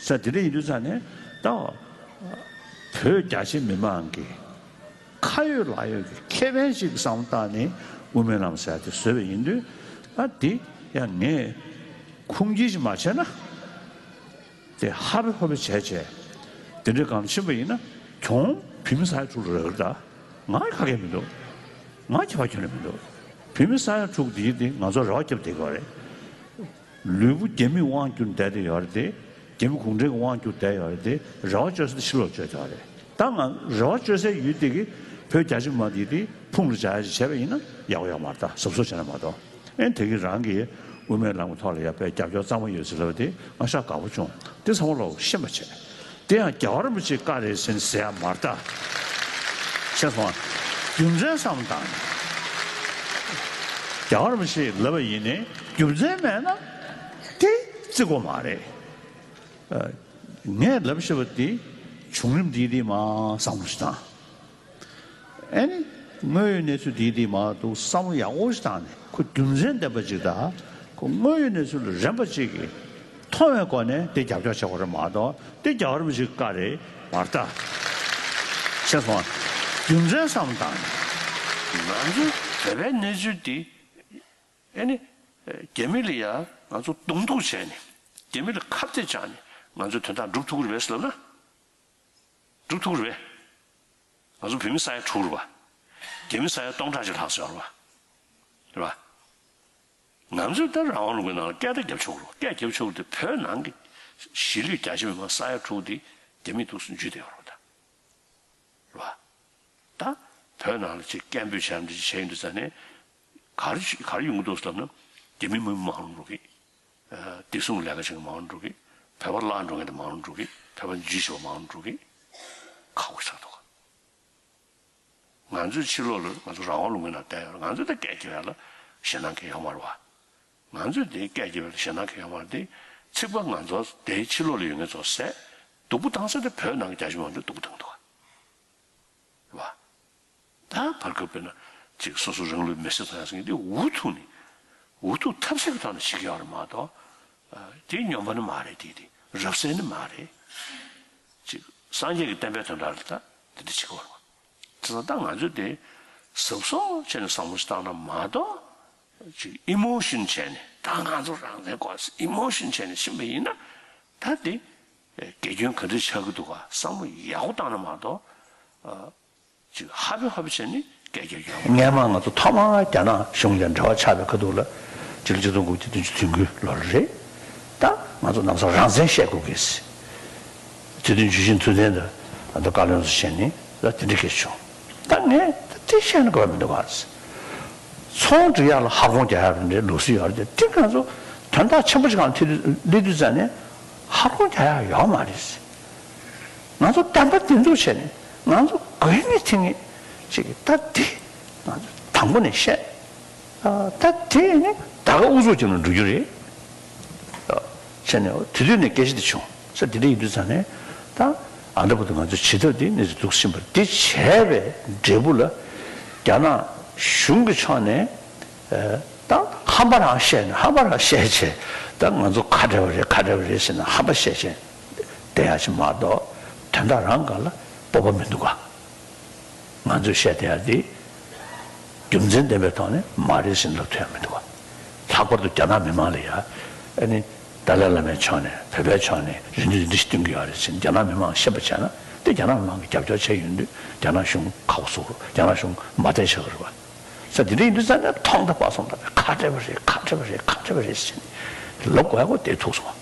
ས་དེ་འདྲ་ཡིན་དུས་ཙང་ནས་ད་བོད་རྒྱ་ཆེ་མི་མང་གི་ཁ་ཡོད་ལག་ཡོད་ཀྱི་ཁེ་ཕན་ཞིག་བསམ་བློ་བཏང་ནས་དབུ་མའི་ལམ་ཟེར་ཡ་དེ་བཟོས་པ་ཡིན་དུས། ཨ་དེ་ཡང་ངས་ཁུངས་སྐྱེལ་ཞིག་མ་བྱས་ན། དེ་ཧ་པེ་ཧོ་པེ་བྱས་བྱས་དེ་འདྲའི་སྒང་ཕྱིན་པ་ཡིན་ན་གྱོང་བོད་མི་ས་ཡ་དྲུག་ལ་རག་གི་རེད་ད། ང་ཁ་སྐད་མི་འདུག་ང་ཁྱད་པར་ཁྱོན་ནས་མི་འདུག་བོད་མི་ས་ཡ་དྲུག་དེ་དེ་ང་ཚོ་རེ་བ་བརྒྱབ་བསྡད་ཀྱི་ཡོད་རེད། ལུས་པོ་རྒྱ་མིས་དབང་བསྒྱུར་བསྡད་དེ་ཡོད་རེད་དེ། རྒྱ་མི་གུང་ཁྲན་གྱིས་དབང་བསྒྱུར་བསྡད་ཡོད་རེད་དེ། རེ་བ་བཅོལ་ས་དེ་ཕྱི་ལོགས་བཅོལ་བསྡད་ཡོད་རེད། ད་ང་རེ་བ་བཅོལ་སའི་ཡུལ་དེ་གི་བོད་རྒྱ་ཆེ་མི་མང་དེ་དེ་ཕུང་ལ་བྱ་ཡ་ཞིག་བྱས་པ་ཡིན་ན་ཡག་པོ་ཡོད་མ་རེད་ད། གཟབ་གཟབ་བྱས་ན་མ་གཏོགས། ཨེ་དེ་གི་རང་གི་དབུ་མའི་ལམ་གྱི་ཐོག་ལ་ཡ་དཔེ་རྒྱབ་སྐྱོར་གཙང་མ་ཡོད་ཟེར་ལབ་པ་དེ་ང་ཤ་དགའ་པོ་བྱུང་། དེ་ཚང་མ་ལོག་ཤེས་པ་བྱས། དེ་ཡང་རྒྱལ་བ་རིན་པོ་ཆེའི་བཀའ་རེད་ཟེར་ནས་ཟེར་ཡ་མ་རེད་ད། ཤེས་སོང་ང་། རྒྱུ་མཚན་བསམ་བཏང་ནས་རྒྱལ་བ་རིན་པོ་ཆེས་ལབ་པ་ཡིན་ནའི་རྒྱུ་མཚན་མེད་ན་དེ་བརྩི་དགོས་མ་རེད། ཨ་ངས་ལབ་ཤེས་པ་དེ་བྱུང་རིམ་དེ་དེ་མ་བསམ་བློ་ཞིག་བཏང་། ཨེ་ནི། དངོས་ཡོད་གནས་ཚུལ་དེའི་དེའི་མ་འདུག་བསམ་བློ་ཡག་པོ་ཞིག་བཏང་ནས་ཁོ་རྒྱུ་མཚན་ལྡན་པ་ཅིག་དང་། ཁོ་དངོས་ཡོད་གནས་ཚུལ་ལ་རན་པ་ཅིག་གིས་མཐོང་བའི་སྒོ་ནས་དེ་རྒྱབ་སྐྱོར་བྱེད་དགོས་རེད་མ་གཏོགས་དེ་རྒྱལ་བ་རིན་པོ་ཆེའི་བཀའ་རེད་མ་རེད་ད། ཤེས་སོང་ང་། རྒྱུ་མཚན་བསམ་བློ་བཏང་ནས། ང་ཚོའི་བོད་པའི་གནས་ཚུལ་འདི་ཨེ་ནི། རྒྱ་མི་ལ་ཡ་ང་ཚོ་གདོང་ཐུག་བྱས་ནས་རྒྱ་མི་ལ་ཁ་གཏད་བཅག་ནས་ང་ཚོའི་དོན་དག་འགྲུབ་ཐུབ་ཀྱི་རེད་པས་ལབ་ན། འགྲུབ་ཐུབ་རེད། ང་ཚོ་བོད་མི་ས་ཡ་དྲུག་རེད་པ། རྒྱ་མི་ས་ཡ་སྟོང་ཕྲག་ཅིག་ལྷག་ཙམ་ཡོད་རེད་པ། རེད་པ། ང་ཚོས་ད་རང་དབང་ལུང་པའི་ནང་ལ་སྐད་ད་རྒྱབ་ཆོག་རེད་པ། སྐད་རྒྱབ་ཆོག་རེད་དེ་བོད་ནང་གི་གཞིས་ལུས་རྒྱ་ཆེ་མི་མང་ས་ཡ་དྲུག་དེ་རྒྱ་མིའི་ཐུགས་སུ་འཇུས་བསྡད་ཡོད་རེད་པ་ད། བོད་ནང་ལ་ཅིག་སྐད་འབོད་བྱས་འདྲ་ཅིག་བྱས་ཡོང་དུས་ཙ་ནས་ག་རེ་ག་རེ་ཡོང་གི་འདུག་ཟེར་ལབ་ན། རྒྱ་མི་མི་མང་རུ་འགྲོ་གི། བདེ་སྲུང་ལས་ཀ་བྱེད་མཁན་མང་རུ་འགྲོ་གི། བོད་པ་བརླག་འགྲོ་མཁན་དེ་མང་རུ་འགྲོ་གི། བོད་པ་འཇུས་བྱེད་པ་མང་རུ་འགྲོ་གི། ཁག་པོ་ཆགས་འདུག་ག་ང་ཚོའི་ཕྱི་ལོགས་ལ་ང་ཚོ་རང་དབང་ལུང་པའི་ནང་བསྡད་ཡོད་རེད། ང་ཚོས་ད་སྐད་རྒྱབ་ཡ་ལ་ཞེད་སྣང་གང་ཡང་ཡོད་མ་རེད་བ། ང་ཚོས་དེ་སྐད་རྒྱབ་ཡ་ལ་ཞེད་སྣང་གང་ཡང་ཡོད་མ་རེད་དེ། ཚིག་པ་ང་ཚོ་དེའི་ཕྱི་ལོགས་ལ་ཡོད་མཁན་ཚོ་ཟས་སྡུག་པོ་བཏང་ས་དེ་བོད་ནང་གི་རྒྱ་ཆེ་མང་ཚོས་སྡུག་པོ་བཏང་འདུག་ག་རེད་བ། ད་བར་སྐབས་དཔེར་ན་ཅིག་སོ་སོ་རང་ལུས་མེར་སྲེག་བཏང་ཡ་ཟེར་མཁན་དེ་འུ་ཐུག་ནས་འུ་ཐུག་ཐབས་ཟད་ཀྱི་ཐོག་ནས་བྱེད་ཀྱི་ཡོད་རེད་མ་གཏོགས། དེ་སྨྱོན་པ་ནི་མ་རེད། དེ་དེ་རབ་གསལ་ནི་མ་རེད། ཅིག་སངས་རྒྱས་ཀྱི་བསྟན་པའི་དོན་དག་ལ་ད་དེ་འདྲ་བྱེད་དགོས་རེད། དེ་ཚོ་ད་ང་ཚོས་དེ་གཟབ་གཟབ་བྱས་ནས་བསམ་བློ་ཞིག་བཏང་ན་མ་གཏོགས། ཅིག་ཨི་མོ་ཤོན་བྱས་ནས་ད་ང་ཚོ་རང་བཙན་དགོས་ཨི་མོ་ཤོན་བྱས་ནས་ཕྱིན་པ་ཡིན་ན། ད་དེ་དགེ་སྐྱོན་ག་འདྲ་ཆགས་ཀྱི་འདུག་ག་བསམ་བློ་ཡག་པོ་བཏང་ན་མ་གཏོགས། ཅིག་ཧ་པེ་ཧ་པེ་བྱས་ནས་སྐད་རྒྱག་རྒྱུ་ཡོད་མ་རེད། སྔན་མ་ང་ཚོ་ཐོག་མར་རྒྱ་ནག་གཞུང་ལ་འབྲེལ་བ་ཆགས་པའི་ཁ་ཐུག་ལ་ཕྱི་ལོ་ཆིག་སྟོང་དགུ་བརྒྱ་བདུན་ཅུ་དོན་དགུ་ལོར་རེད། ད་ང་ཚོ་ནམ་སང་རང་བཙན་བཤད་དགོས་ཀྱི་ཟེར། དེ་དུས་ཇུས་ཆེན་ཐུབ་བསྟན་དང་ང་ཚོ་བཀའ་བློན་ཚོ་བྱས་ནས་ད་དེ་འདྲ་སྐད་བྱུང་། ད་ངས་ད་དེ་བཤད་ན་དགོས་པ་མི་འདུག་ག་ཟེར། ཚོང་སྒྲིག་ཡག་ལ་ཧ་གོང་རྒྱག་ཡག་རེད་འདྲའི་ལུགས་སྲོལ་ཡོད་རེད་དེ། དེ་ང་ཚོ་དོན་དག་ཆེན་པོ་ཅིག་སྒང་ལ་ཐེ་སླེབས་དུས་ཙ་ནས་ཧ་གོང་རྒྱག་ཡག་ཡོད་མ་རེད་ཟེར། ང་ཚོ་བདེན་པ་བདེན་ཚུགས་བྱས་ནས་ང་ཚོ་དགོས་ངེས་ཐེ་ངེས་ཅིག་ད་འདི་ང་ཚོ་དང་པོ་ནས་བཤད། ཨ་ད་དེ་ནི་ད་ག་ཨུ་ཚུགས་ཀྱི་ནང་འགྲོ་རྒྱུ་རེད། བྱས་ནས་དེ་དུས་ནས་སྐད་ཆ་དེ་བྱུང་ས་དེ་འདྲ་ཡིན་དུས་ཙང་ནས་ད་ཨ་འདྲ་པོ་དེ་ང་ཚོ་བྱེད་ཐབས་དེ་གནས་ཚུལ་འདུག་ཕྱིན་པ་དེ་བྱས་པའི་འབྲས་བུ་ལ་རྒྱ་ནག་གཞུང་གི་ཕྱོགས་ནས་ད་ཧམ་པ་རང་བཤད་ནས་ཧམ་པ་རང་བཤད་བྱས་ད་ང་ཚོ་ཁ་བྲལ་བ་རེད་ཁ་བྲལ་བ་རེད་ཟེར་ནས་ཧམ་པ་བཤད་བྱས། བསྡད་ཡག་ཅིག་མ་གཏོགས་དོན་དག་རང་སྒང་ལ་སྤོབས་པ་མི་འདུག་ག་ང་ཚོས་བཤད་བསྡད་ཡག་འདི་རྒྱུ་མཚན་ལྡན་པའི་ཐོག་ནས་མ་རེད་ཟེར་ལབ་ཐུབ་ཡག་མི་འདུག་ག་ལྷག་པར་དུ་རྒྱ་ནག་མི་མང་ལ་ཡ་ཨ་ནི་ཏཱ་ལའི་བླ་མའི་ཕྱོགས་ནས་བོད་པའི་ཕྱོགས་ནས་རེ་འདུན་འདི་འདྲ་ཞིག་བསྟན་གྱི་ཡོད་རེད་ཟེར་རྒྱ་ནག་མི་མང་ཤེས་པ་བྱས་ན་དེ་རྒྱ་ནག་མི་མང་གིས་རྒྱབ་སྐྱོར་བྱས་ཡོང་དུས་རྒྱ་ནག་གཞུང་ཁག་པོ་བཟོ་གི་རེད། རྒྱ་ནག་གཞུང་མ་བསྡད་ཆོག་གི་རེད་པ། ས་དེ་འདྲ་ཡིན་དུས་ཙང་ནས་ཐོག་མཐའ་བར་གསུམ་དུ་ཁ་བྲལ་བ་རེད་ཁ་བྲལ་བ་རེད་ཁ་བྲལ་བ་རེད་ཟེར་ནས་ལབ་དགོས་ཡག་པོ་དེ་ཐུག་སོང་བ།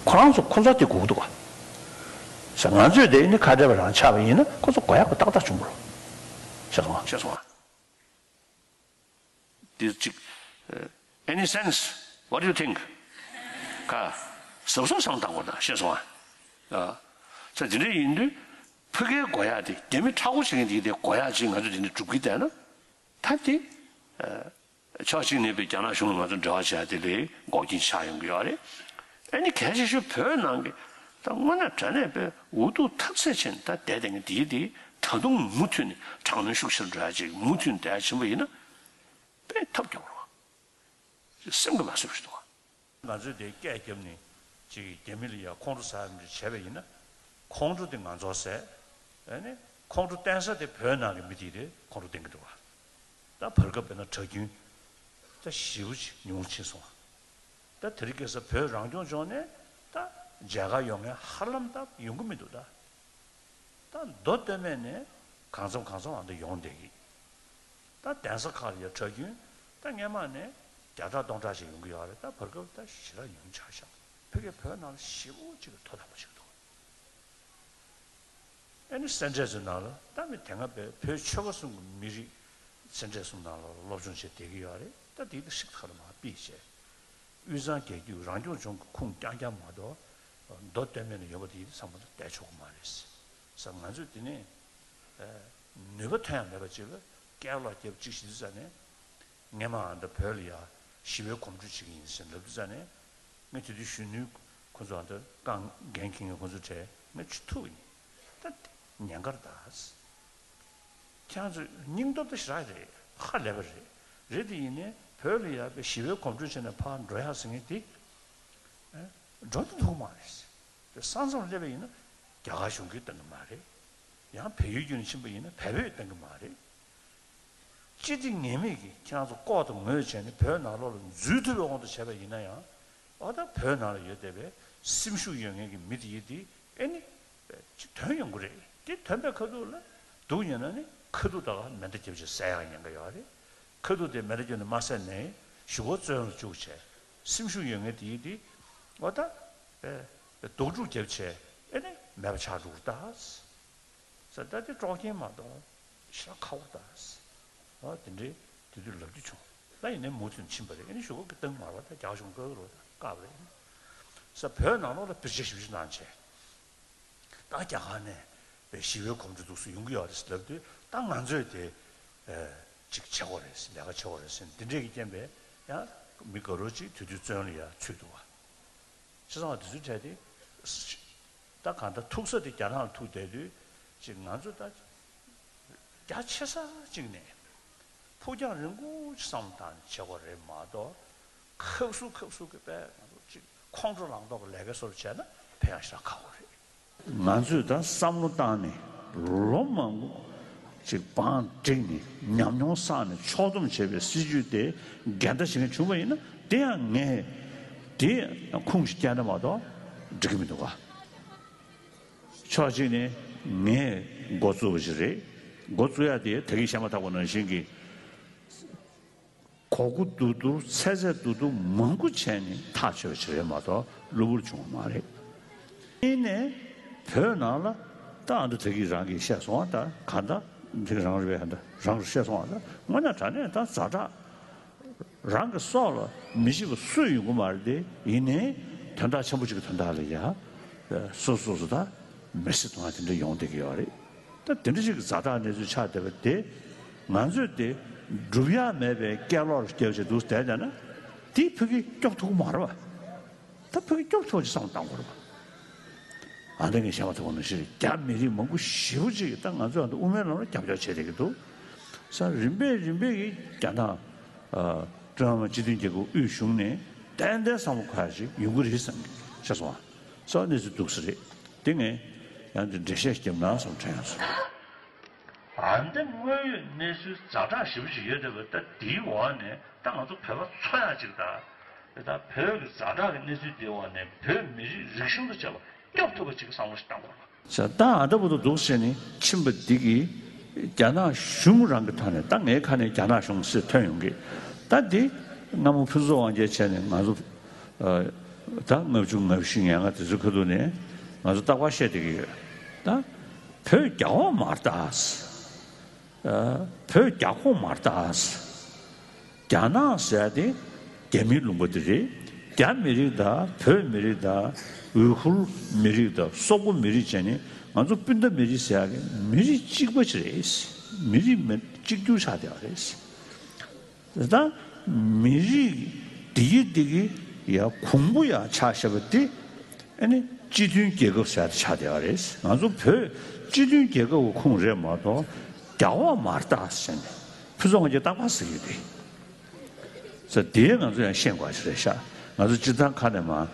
ཁོ་རང་ཚོ་ཁོ་ཚོ་དེ་དགོས་ཀྱི་འདུག་ག་ས་ང་ཚོས་དེ་ནི་ཁ་བྲལ་བ་རང་ཆགས་པ་ཡིན་ན་ཁོ་ཚོ་དགོས་ཡག་པོ་ཏག་ཏག་བྱུང་བ་རེད། ཤེས་སོང་ང་། ཤེས་སོང་ང་། འདི་གཅིག་ཨ་any sense? What do you think? ག་གཟབ་གཟབ་བསམ་བཏང་དགོས་ད། ཤེས་སོང་ང་། ཨ་ས་དེ་འདྲ་ཡིན་དུས་ཕ་གིའི་དགོས་ཡག་དེ་རྒྱ་མི་མཁྲེགས་པོ་བྱེད་མཁན་དེ་དེ་དགོས་ཡག་ཅིག་ང་ཚོ་དེ་འདྲ་སྒྲུབ་ཀྱི་བསྡད་ན། ད་དེ་ཕྱོགས་གཅིག་ནས་པའི་རྒྱ་ནག་གཞུང་ལ་ང་ཚོ་འབྲེལ་བ་བྱས་དེ་ལས་འགོག་རྐྱེན་ཆགས་ཡོང་གི་ཡོད་རེད། ཨ་ནི་གལ་ཆེ་ཤོས་བོད་ནང་གི་ད་དངོས་གནས་དྲང་གནས་པའི་འུ་ཐུག་ཐབས་ཟད་ཆེན་ད་བསྡད་བསྡད་མཁན་དེ་དེ་ད་དུང་མུ་མཐུད་ནས་དྲག་གནོན་ཤུགས་ཆེར་འགྲོ་ཡག་ཅིག་མུ་མཐུད་བསྡད་ཡག་ཕྱིན་པ་ཡིན་ན་དཔེ་ཐབས་སྐྱོ་བོ་རེད། སེམས་ཀྱིས་མ་བཟོད་པ་ཞིག་འདུག་ང་ཚོས་དེ་སྐད་བརྒྱབ་ནས་ཅིག་རྒྱ་མི་ལ་ཡ་ཁོང་ཁྲོ་ཟ་ཡ་མི་འདྲ་བྱས་པ་ཡིན་ན། ཁོང་ཁྲོ་དེ་ང་ཚོར་ཟ། ཨ་ནི་ཁོང་ཁྲོ་བསྟན་ས་དེ་བོད་ནང་གི་མི་དེ་རེད་ཁོང་ཁྲོ་བསྟན་གྱི་འདུག་བ། ད་བར་སྐབས་བྱས་ན་གྲྭ་རྒྱུན་ད་ཞེ་པོ་ཅིག་ཉུང་ཕྱིན་སོང་བ། ད་དེ་རིང་ཁ་སང་བོད་རང་སྐྱོང་ལྗོངས་ནས་ད་མཇལ་ཁ་ཡོང་མཁན་ཧ་ལམ་ད་ཡོང་གི་མི་འདུག་ད། ད་མདོ་སྟོད་སྨད་ནས་གང་འཚམ་གང་འཚམ་ཨ་འདྲ་ཡོང་བསྡད་ཀྱི། ད་གདན་ས་ཁག་ལ་ཡ་གྲྭ་རྒྱུན་ད་སྔན་མ་ནས་བརྒྱ་ཕྲག་སྟོང་ཕྲག་ཅིག་ཡོང་གི་ཡོད་རེད། ད་བར་སྐབས་ད་ཞེ་དྲག་ཉུང་ཆགས་ཤག་ཕ་གིའི་བོད་ནང་ལ་ཞེ་པོ་ཅིག་གི་ཐོ་དམ་པ་ཞིག་འདུག་ཨ་ནི་སེ་འབྲས་ཚོའི་ནང་ལ་ད་མི་དེ་སྔ་བོད་ཆོལ་ཁ་གསུམ་གྱི་མི་རིགས་སེ་འབྲས་གསུམ་ནང་ལ་སློབ་སྦྱོང་བྱས་བསྡད་ཀྱི་ཡོད་རེད། ད་དེ་ད་ཧྲིག་ཐག་ལ་མར་ཕུད་བྱས། དབུས་གཙང་རྒྱལ་རྒྱུད་རང་སྐྱོང་ལྗོངས་ཀྱི་ཁུངས་རྐྱང་རྐྱང་མ་གཏོགས་མདོ་སྟོད་སྨད་ནས་ཡོང་བ་དེ་ཚང་མ་ལ་བསྡད་ཆོག་གི་མ་རེད་ཟེར། ང་ཚོས་དེ་ནས་ནུས་པ་ཐོན་ཡག་མེད་པ་ཅིག་ལ་སྐད་ལོག་རྒྱབ་ཅིག་བྱེད་དུས་ཙ་ནས། སྔན་མ་ཨ་འདྲ་བོད་ལ་ཡ་ཞི་བའི་གོམ་བགྲོད་བྱེད་ཀྱི་ཡིན་ཟེར་ལབ་དུས་ཙ་ནས། ངས་དེ་དུས་གཞོན་ནུའི་ཁོ་ཚོ་ཨ་འདྲ་རྐང་འགན་འཁྱེར་མཁན་ཁོ་ཚོ་གྲས་ངས་ཆུ་ཐུག་ཡིན། ད་ཉན་གར་ད། ཁྱེད་ཚོ་སྙིང་སྟོབས་ད་ཞེ་དྲག་རེད། ཧ་ལས་པ་རེད། རེད་དེ་ཡིན་ནའི་བོད་ལ་ཡ་པའི་ཞི་བའི་གོམ་བགྲོད་བྱས་ནས་ཕར་འགྲོ་ཡག་ཟེར་མཁན་དེ། འགྲོ་དུ་ཐུག་མ་རེད། དེ་ས་མཚམས་སླེབས་པ་ཡིན་ན་རྒྱ་གར་གཞུང་གིས་གཏོང་གི་མ་རེད། ཡང་བལ་ཡུལ་བརྒྱུད་ནས་ཕྱིན་པ་ཡིན་ན་བལ་པོས་གཏོང་གི་མ་རེད། སྤྱི་བདེ་ཉེས་མེད་ཀྱིས་ཁྱེད་རང་ཚོ་ལྐོག་ཏུ་ངོས་བྱས་ནས་བོད་ནང་ལོགས་ལ་འཛུལ་ཐུབ་པའི་དབང་དུ་བྱས་པ་ཡིན་ན་ཡང་། ཨ་ད་བོད་ནང་ལ་ཡོད་བསྡད་པའི་སེམས་ཤུགས་ཡོད་མཁན་གྱི་མི་དེ་ཡིན་དེ་ཨེ་ནི་ཅིག་ཐོན་ཡོང་གི་རེད། དེ་ཐོན་པའི་ཁ་ཐུག་ལ་སྡུག་ཉོན་ན་ནི་ཁ་ཐུག་ད་ག་མེ་མདའ་བརྒྱབ་བྱས་བསད་ཡག་ཉེན་ཁ་ཡོད་རེད། ཁ་ཐུག་དེ་མེ་མདའ་བརྒྱབ་ནས་མ་བསད་ནའི་གཞུག་གུ་བཙོན་ལ་བཅུག་བྱས་སེམས་ཤུགས་ཡོད་མཁན་དེ་ཡིན་དེ་ཨ་ད་སྡུག་སྒྲུག་བརྒྱབ་བྱས་ཨེ་ནི་མེད་པ་ཆགས་འགྲོ་གི་རེད་ད། ས་ད་དེ་དཀྲོག་རྐྱེན་མ་གཏོགས་ ཞེ་དྲག་ཁག་པོ་ད། ཨ་དེ་འདྲའི་དེ་དུས་ལབ་རྒྱུ་བྱུང་། ད་ཡིན་ནའི་མུ་མཐུད་ཕྱིན་པ་རེད། ཨ་ནི་གཞུག་གུ་གི་སྟེང་མར་བ་ད་རྒྱ་གཞུང་བཀག་རོགས་ད་བཀག་པ་རེད། ས་བོད་ནང་ལོགས་ལ་སྤུས་ཆ་ཞེ་པོ་ཅིག་གནང་བྱས། ད་རྒྱ་གར་ནས་པའི་ཞི་བའི་གོམ་བགྲོད་འདུག་སེ་ཡོང་གི་ཡོད་རེད་ཟེར་ལབ་དུས། ད་ང་ཚོས་དེ་ཨ་ཅིག་བྱེད་དགོས་རེད་ཟེར། ལས་ཀ་བྱེད་དགོས་རེད་ཟེར། འདི་འདྲས་ཀྱི་རྐྱེན་པས་ཡང་མི་དགའ་རོགས་ཅིག་དེ་དུས་བཙོན་ལ་ཡར་ཚུད་འདུག་བ། བྱས་ཙང་དེ་ཚོའི་གྲས་དེ། ད་གང་ལྟར་ཐུག་ས་དེ་རྒྱ་ནག་ལ་ཐུག་བསྡད་དུས་ཅིག་ང་ཚོ་ད་རྒྱ་ཆེ་ས་གཅིག་ནས་ཕུགས་རྒྱང་རིང་པོ་ཅིག་བསམ་བློ་བཏང་ནས་བྱེད་དགོས་རེད་མ་གཏོགས། ཁབ་སུ་ཁབ་སུ་གི་པས་ང་ཚོ་ཅིག་ཁོང་ཁྲོ་ལངས་མདོག་གི་ལས་ཀ་སོར་བྱས་ན་ཕན་ཡང་ཞེ་དྲག་ཁག་པོ་རེད། ང་ཚོས་ད་བསམ་བློ་བཏང་ནས་ལོ་མང་པོ་ཅིག་བང་བསྒྲིགས་ནས་ཉམས་མྱོང་བསགས་ནས་ཕྱོགས་བསྡོམས་བྱས་པའི་སྲིད་ཇུས་དེ་འགལ་ཟླ་བྱེད་མཁན་བྱུང་བ་ཡིན་ན། དེ་ཡང་ངས་དེ་ཁུངས་ཤིག་བསྐྱལ་ན་མ་གཏོགས་འགྲིག་གི་མི་འདུག་ག། ཕྱོགས་གཅིག་ནས་ངས་འགོ་བཙུགས་པ་ཞིག་རེད། འགོ་བཙུགས་ཡ་དེ་ད་གིན་བཤད་མ་ཐག་པ་ནང་བཞིན་གྱི། གོ་དགུ་བསྡུ་བསྡུར་ཚད་ཚད་བསྡུ་བསྡུར་མང་པོ་བྱས་ནས་ཐག་ཆོད་པ་ཞིག་རེད་མ་གཏོགས་གློ་བུར་བྱུང་བ་མ་རེད། ཡིན་ནའི་བོད་ནང་ལ་ད་ཨ་འདྲ་ད་གིན་རང་གིས་བཤད་སོང་བ། ད་ག་འདྲ་ད་གིན་རང་རེད་པས། ཨ་འདྲ་རང་གིས་བཤད་སོང་བ། ད་དངོས་གནས་དྲང་གནས་ད་ཛ་དྲག་རང་གི་སྲོག་ལ་མི་ཤི་བ་སུ་ཡོང་གི་མ་རེད་དེ། ཡིན་ནའི་དོན་དག་ཆེན་པོ་ཅིག་གི་དོན་དག་ལ་ཡ་སོ་སོ་སོ་ད་མེ་སྲེག་གཏོང་ཡ་དེ་འདྲ་ཡོང་བསྡད་ཀྱི་ཡོད་རེད། ད་དེ་འདྲ་ཞིག་གི་ཛ་དྲག་གནས་ཚུལ་ཆགས་བསྡད་པ་དེ། ང་ཚོས་དེ་སྒྲུབ་ཡ་མེད་པའི་སྐད་ལོག་རྒྱབ་བྱས་འདུག་བསྡད་བསྡད་ན། དེ་བོད་ཀྱིས་སྐྱོབ་ཐུབ་ཀྱི་མ་རེད་པ། ད་བོད་ཀྱིས་སྐྱོབ་ཐུབ་ཅིག་བསམ་བློ་གཏང་དགོས་རེད་པ། ཨ་ད་ངས་བཤད་མ་ཐུབ་པ་ནང་བཞིན་རྒྱ་མི་རིགས་མང་པོ་ཞེ་པོ་ཅིག་ད་ང་ཚོ་ཨ་ད་དབུ་མའི་ལམ་ལ་རྒྱབ་སྐྱོར་བྱེད་བསྡད་ཀྱི་འདུག། ས་རིམ་པས་རིམ་པས་ཀྱིས་རྒྱ་ནག་ཨ་ཀྲུང་དབྱང་སྤྱི་མཐུན་རྒྱལ་ཁབ་དབུས་གཞུང་ནས་ཏན་ཏན་བསམ་བློ་འཁོར་ཡ་ཅིག་ཡོང་གི་རེད་བསམ་གྱི། ཤེས་སོང་ཨ། སོ་གནས་ཚུལ་འདུག་སེ་རེད། དེ་ངས་ཡང་དེ་འགྲེལ་བཤད་བརྒྱབ་ན་བསམ་དྲན་ཡོང་སོང་། ཨ་འདི་དངོས་ཡོད་གནས་ཚུལ་ཛ་དྲག་ཞེ་པོ་ཅིག་ཡོད་བསྡད་པ། ད་དེའི་འོག་ནས་ད་ང་ཚོ་བོད་པ་ཚོ་ཡག་ཅིག་ད་ད་བོད་ཀྱི་ཛ་དྲག་གི་གནས་ཚུལ་དེའི་འོག་ནས་བོད་མི་རིགས་རིག་གཞུང་དང་བཅས་པ་སྐྱོབ་ཐུབ་པ་ཅིག་བསམ་བློ་ཞིག་བཏང་དགོས་རེད། ཟེར། ད་ཨ་ད་བུ་དུ་འདུག་ཟེར་ནས་ཕྱིན་པ་འདི་གིས་རྒྱ་ནག་གཞུང་རང་གི་ཐོག་ནས། ད་ངའི་ཁ་ནས་རྒྱ་ནག་གཞུང་ཟེར་ཐོན་ཡོང་གི། ད་འདི་སྔ་མོ་ཕུན་ཚོགས་དབང་རྒྱལ་བྱས་ནས་ང་ཚོ་ཨ་ད་ལྔ་བཅུ་ང་བཞི་ང་ལྔ་དེ་ཚོའི་ཁ་ཐུག་ནས་ང་ཚོ་རྟག་པར་བཤད་བསྡད་ཀྱི་ཡོད། ད་བོད་རྒྱ་འོག་མ་རེད་ད་ཟེར། ཨ་བོད་རྒྱ་ཁོངས་མ་རེད་ད་ཟེར། རྒྱ་ནག་ཟེར་ཡ་དེ་རྒྱ་མིའི་ལུང་པ་དེ་རེད། རྒྱ་མི་རིགས་དང་བོད་མི་རིགས་དང་ཝུའི་ཁུར་མི་རིགས་དང་སོག་པོ་མི་རིགས་བྱས་ནས་ང་ཚོ་སྤུན་ཟླ་མི་རིགས་ཟེར་ཡ་གི་མི་རིགས་གཅིག་པ་ཅིག་རེད། མི་རིགས་མི་གཅིག་གྱུར་ཆགས་བསྡད་པ་རེད། ད་མི་རིགས་འདི་གི་འདི་གི་ཡ་གོང་བུ་ཡ་ཆགས་བཞག་པ་དེ། ཨ་ནི་སྤྱི་མཐུན་རྒྱལ་ཁབ་ཟེར་ཡ་དེ་ཆགས་བསྡད་པ་རེད། ང་ཚོ་བོད་སྤྱི་མཐུན་རྒྱལ་ཁབ་ཀྱི་ཁོངས་རེད་མ་གཏོགས་རྒྱ་འོག་མ་རེད་ད་ཟེར་ནས་ཕུན་ཚོགས་དབང་རྒྱལ་རྟག་པར་ཟེར་གྱི་རེད། ཟེར། དེ་ང་ཚོ་ཡང་ཤེས་དགོས་ཞིག་རེད་ཤག། ང་ཚོ་སྤྱིར་བཏང་ཁ་ནས་མར་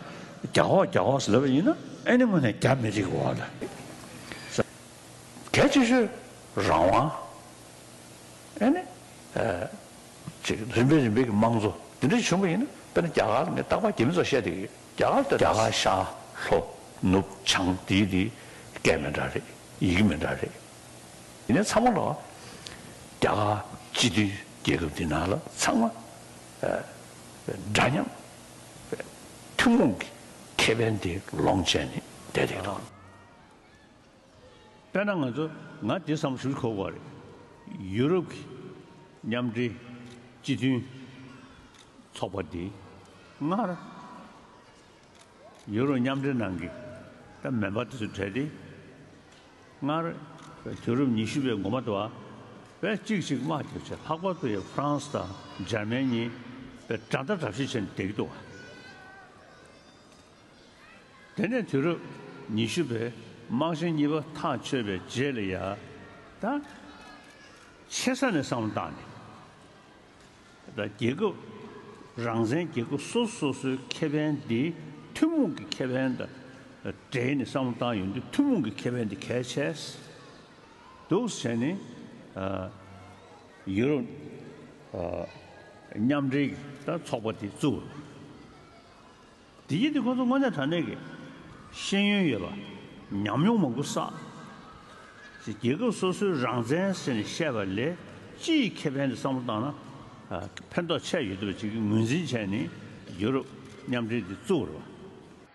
རྒྱ་འོག་རྒྱ་འོག་ཟེར་ལབ་པ་ཡིན་ན། ཨ་ནི་དངོས་གནས་རྒྱ་མི་རིགས་འོག་ལ་ཟེར། གལ་ཆེ་ཤོས་རང་དབང་། ཨ་ནི་ཨ་ཅིག་རིམ་པས་རིམ་པས་ཀྱི་དམངས་གཙོ་དེ་འདྲ་བྱུང་བ་ཡིན་ན། དཔེར་ན་རྒྱ་གར་ནས་རྟག་པར་རྒྱ་མི་ཚོ་བཤད་བསྡད་ཀྱི་ཡོད། རྒྱ་གར་ལྟ། རྒྱ་གར་ཤར་ལྷོ་ནུབ་བྱང་དེའི་དེའི་སྐད་མི་འདྲ་རེད། ཡི་གེ་མི་འདྲ་རེད། ཡིན་ནའི་ཚང་མ་ལ་རྒྱ་གར་སྤྱི་མཐུན་རྒྱལ་ཁབ་འདི་ནང་ལ་ཚང་མ་ཨ་འདྲ་མཉམ་ཐུན་མོང་གི་ཁེ་ཕན་དེ་ལོངས་སྤྱད་ནས་བསྡད་བསྡད་ཀྱི་འདུག། དཔེར་ན་ང་ཚོ། ང་དེ་བསམ་བློ་ཞིབ་འཁོར་དགོས་རེད། ཡུ་རོབ་ཀྱི་མཉམ་འབྲེལ་སྤྱི་མཐུན་ཚོགས་པ་འདི་སྔར་ཡུ་རོབ་མཉམ་འབྲེལ་ནང་གི་ད་མེམ་བར་དེ་ཚོའི་གྲས་དེ་སྔར་དུས་རབས་ཉི་ཤུ་པའི་འགོ་མ་དུ་བ་བས་གཅིག་གཅིག་དམག་རྒྱབ་བྱས། ལྷག་པར་དུ་ཡང་ཧྥ་རན་སི་དང་འཇར་མན་གཉིས་བས་དགྲ་ཟླ་དགྲ་བཤེས་བྱས་ནས་བསྡད་ཀྱི་འདུག་བ། དེ་ནས་དུས་རབས་ཉི་ཤུ་པའི་དམག་ཆེན་གཉིས་པ་ཐག་ཆོད་པའི་རྗེས་ལ་ཡ། ད་ཆེ་ས་ནས་བསམ་བློ་བཏང་ནས། ད་རྒྱལ་ཁབ་རང་བཙན་རྒྱལ་ཁབ་སོ་སོ་སོ་སོའི་ཁེ་ཕན་འདི་ཐུན་མོང་གི་ཁེ་ཕན་དང་འབྲེལ་ནས་བསམ་བློ་བཏང་ཡོང་དུས། ཐུན་མོང་གི་ཁེ་ཕན་འདི་གལ་ཆེ་འདུག་ཟེར་ནས། ཨ་ཡུ་རོབ་ཨ་མཉམ་འབྲེལ་གྱི་ད་ཚོགས་པ་དེ་བཙུགས། དེ་ཡིན་དུས་ཁོ་ཚོ་དངོས་གནས་དྲང་གནས་ཀྱི་ཤེས་ཡོན་ཡོད་པ། ཉམས་མྱོང་མང་པོ་བསགས། རྒྱལ་ཁབ་སོ་སོའི་རང་བཙན་ཟེར་ནས་བཤད་པ་ལས་སྤྱི་ཡི་ཁེ་ཕན་དུ་བསམ་བློ་བཏང་ན། ཨ་ཕན་ཐོགས་ཆེ་ཡོད་འདུག་པ་ཅིག་གི་ངོས་འཛིན་བྱས་ནས་ཡུ་རོབ་མཉམ་འབྲེལ་འདི་བཙུགས་པ་རེད་པ།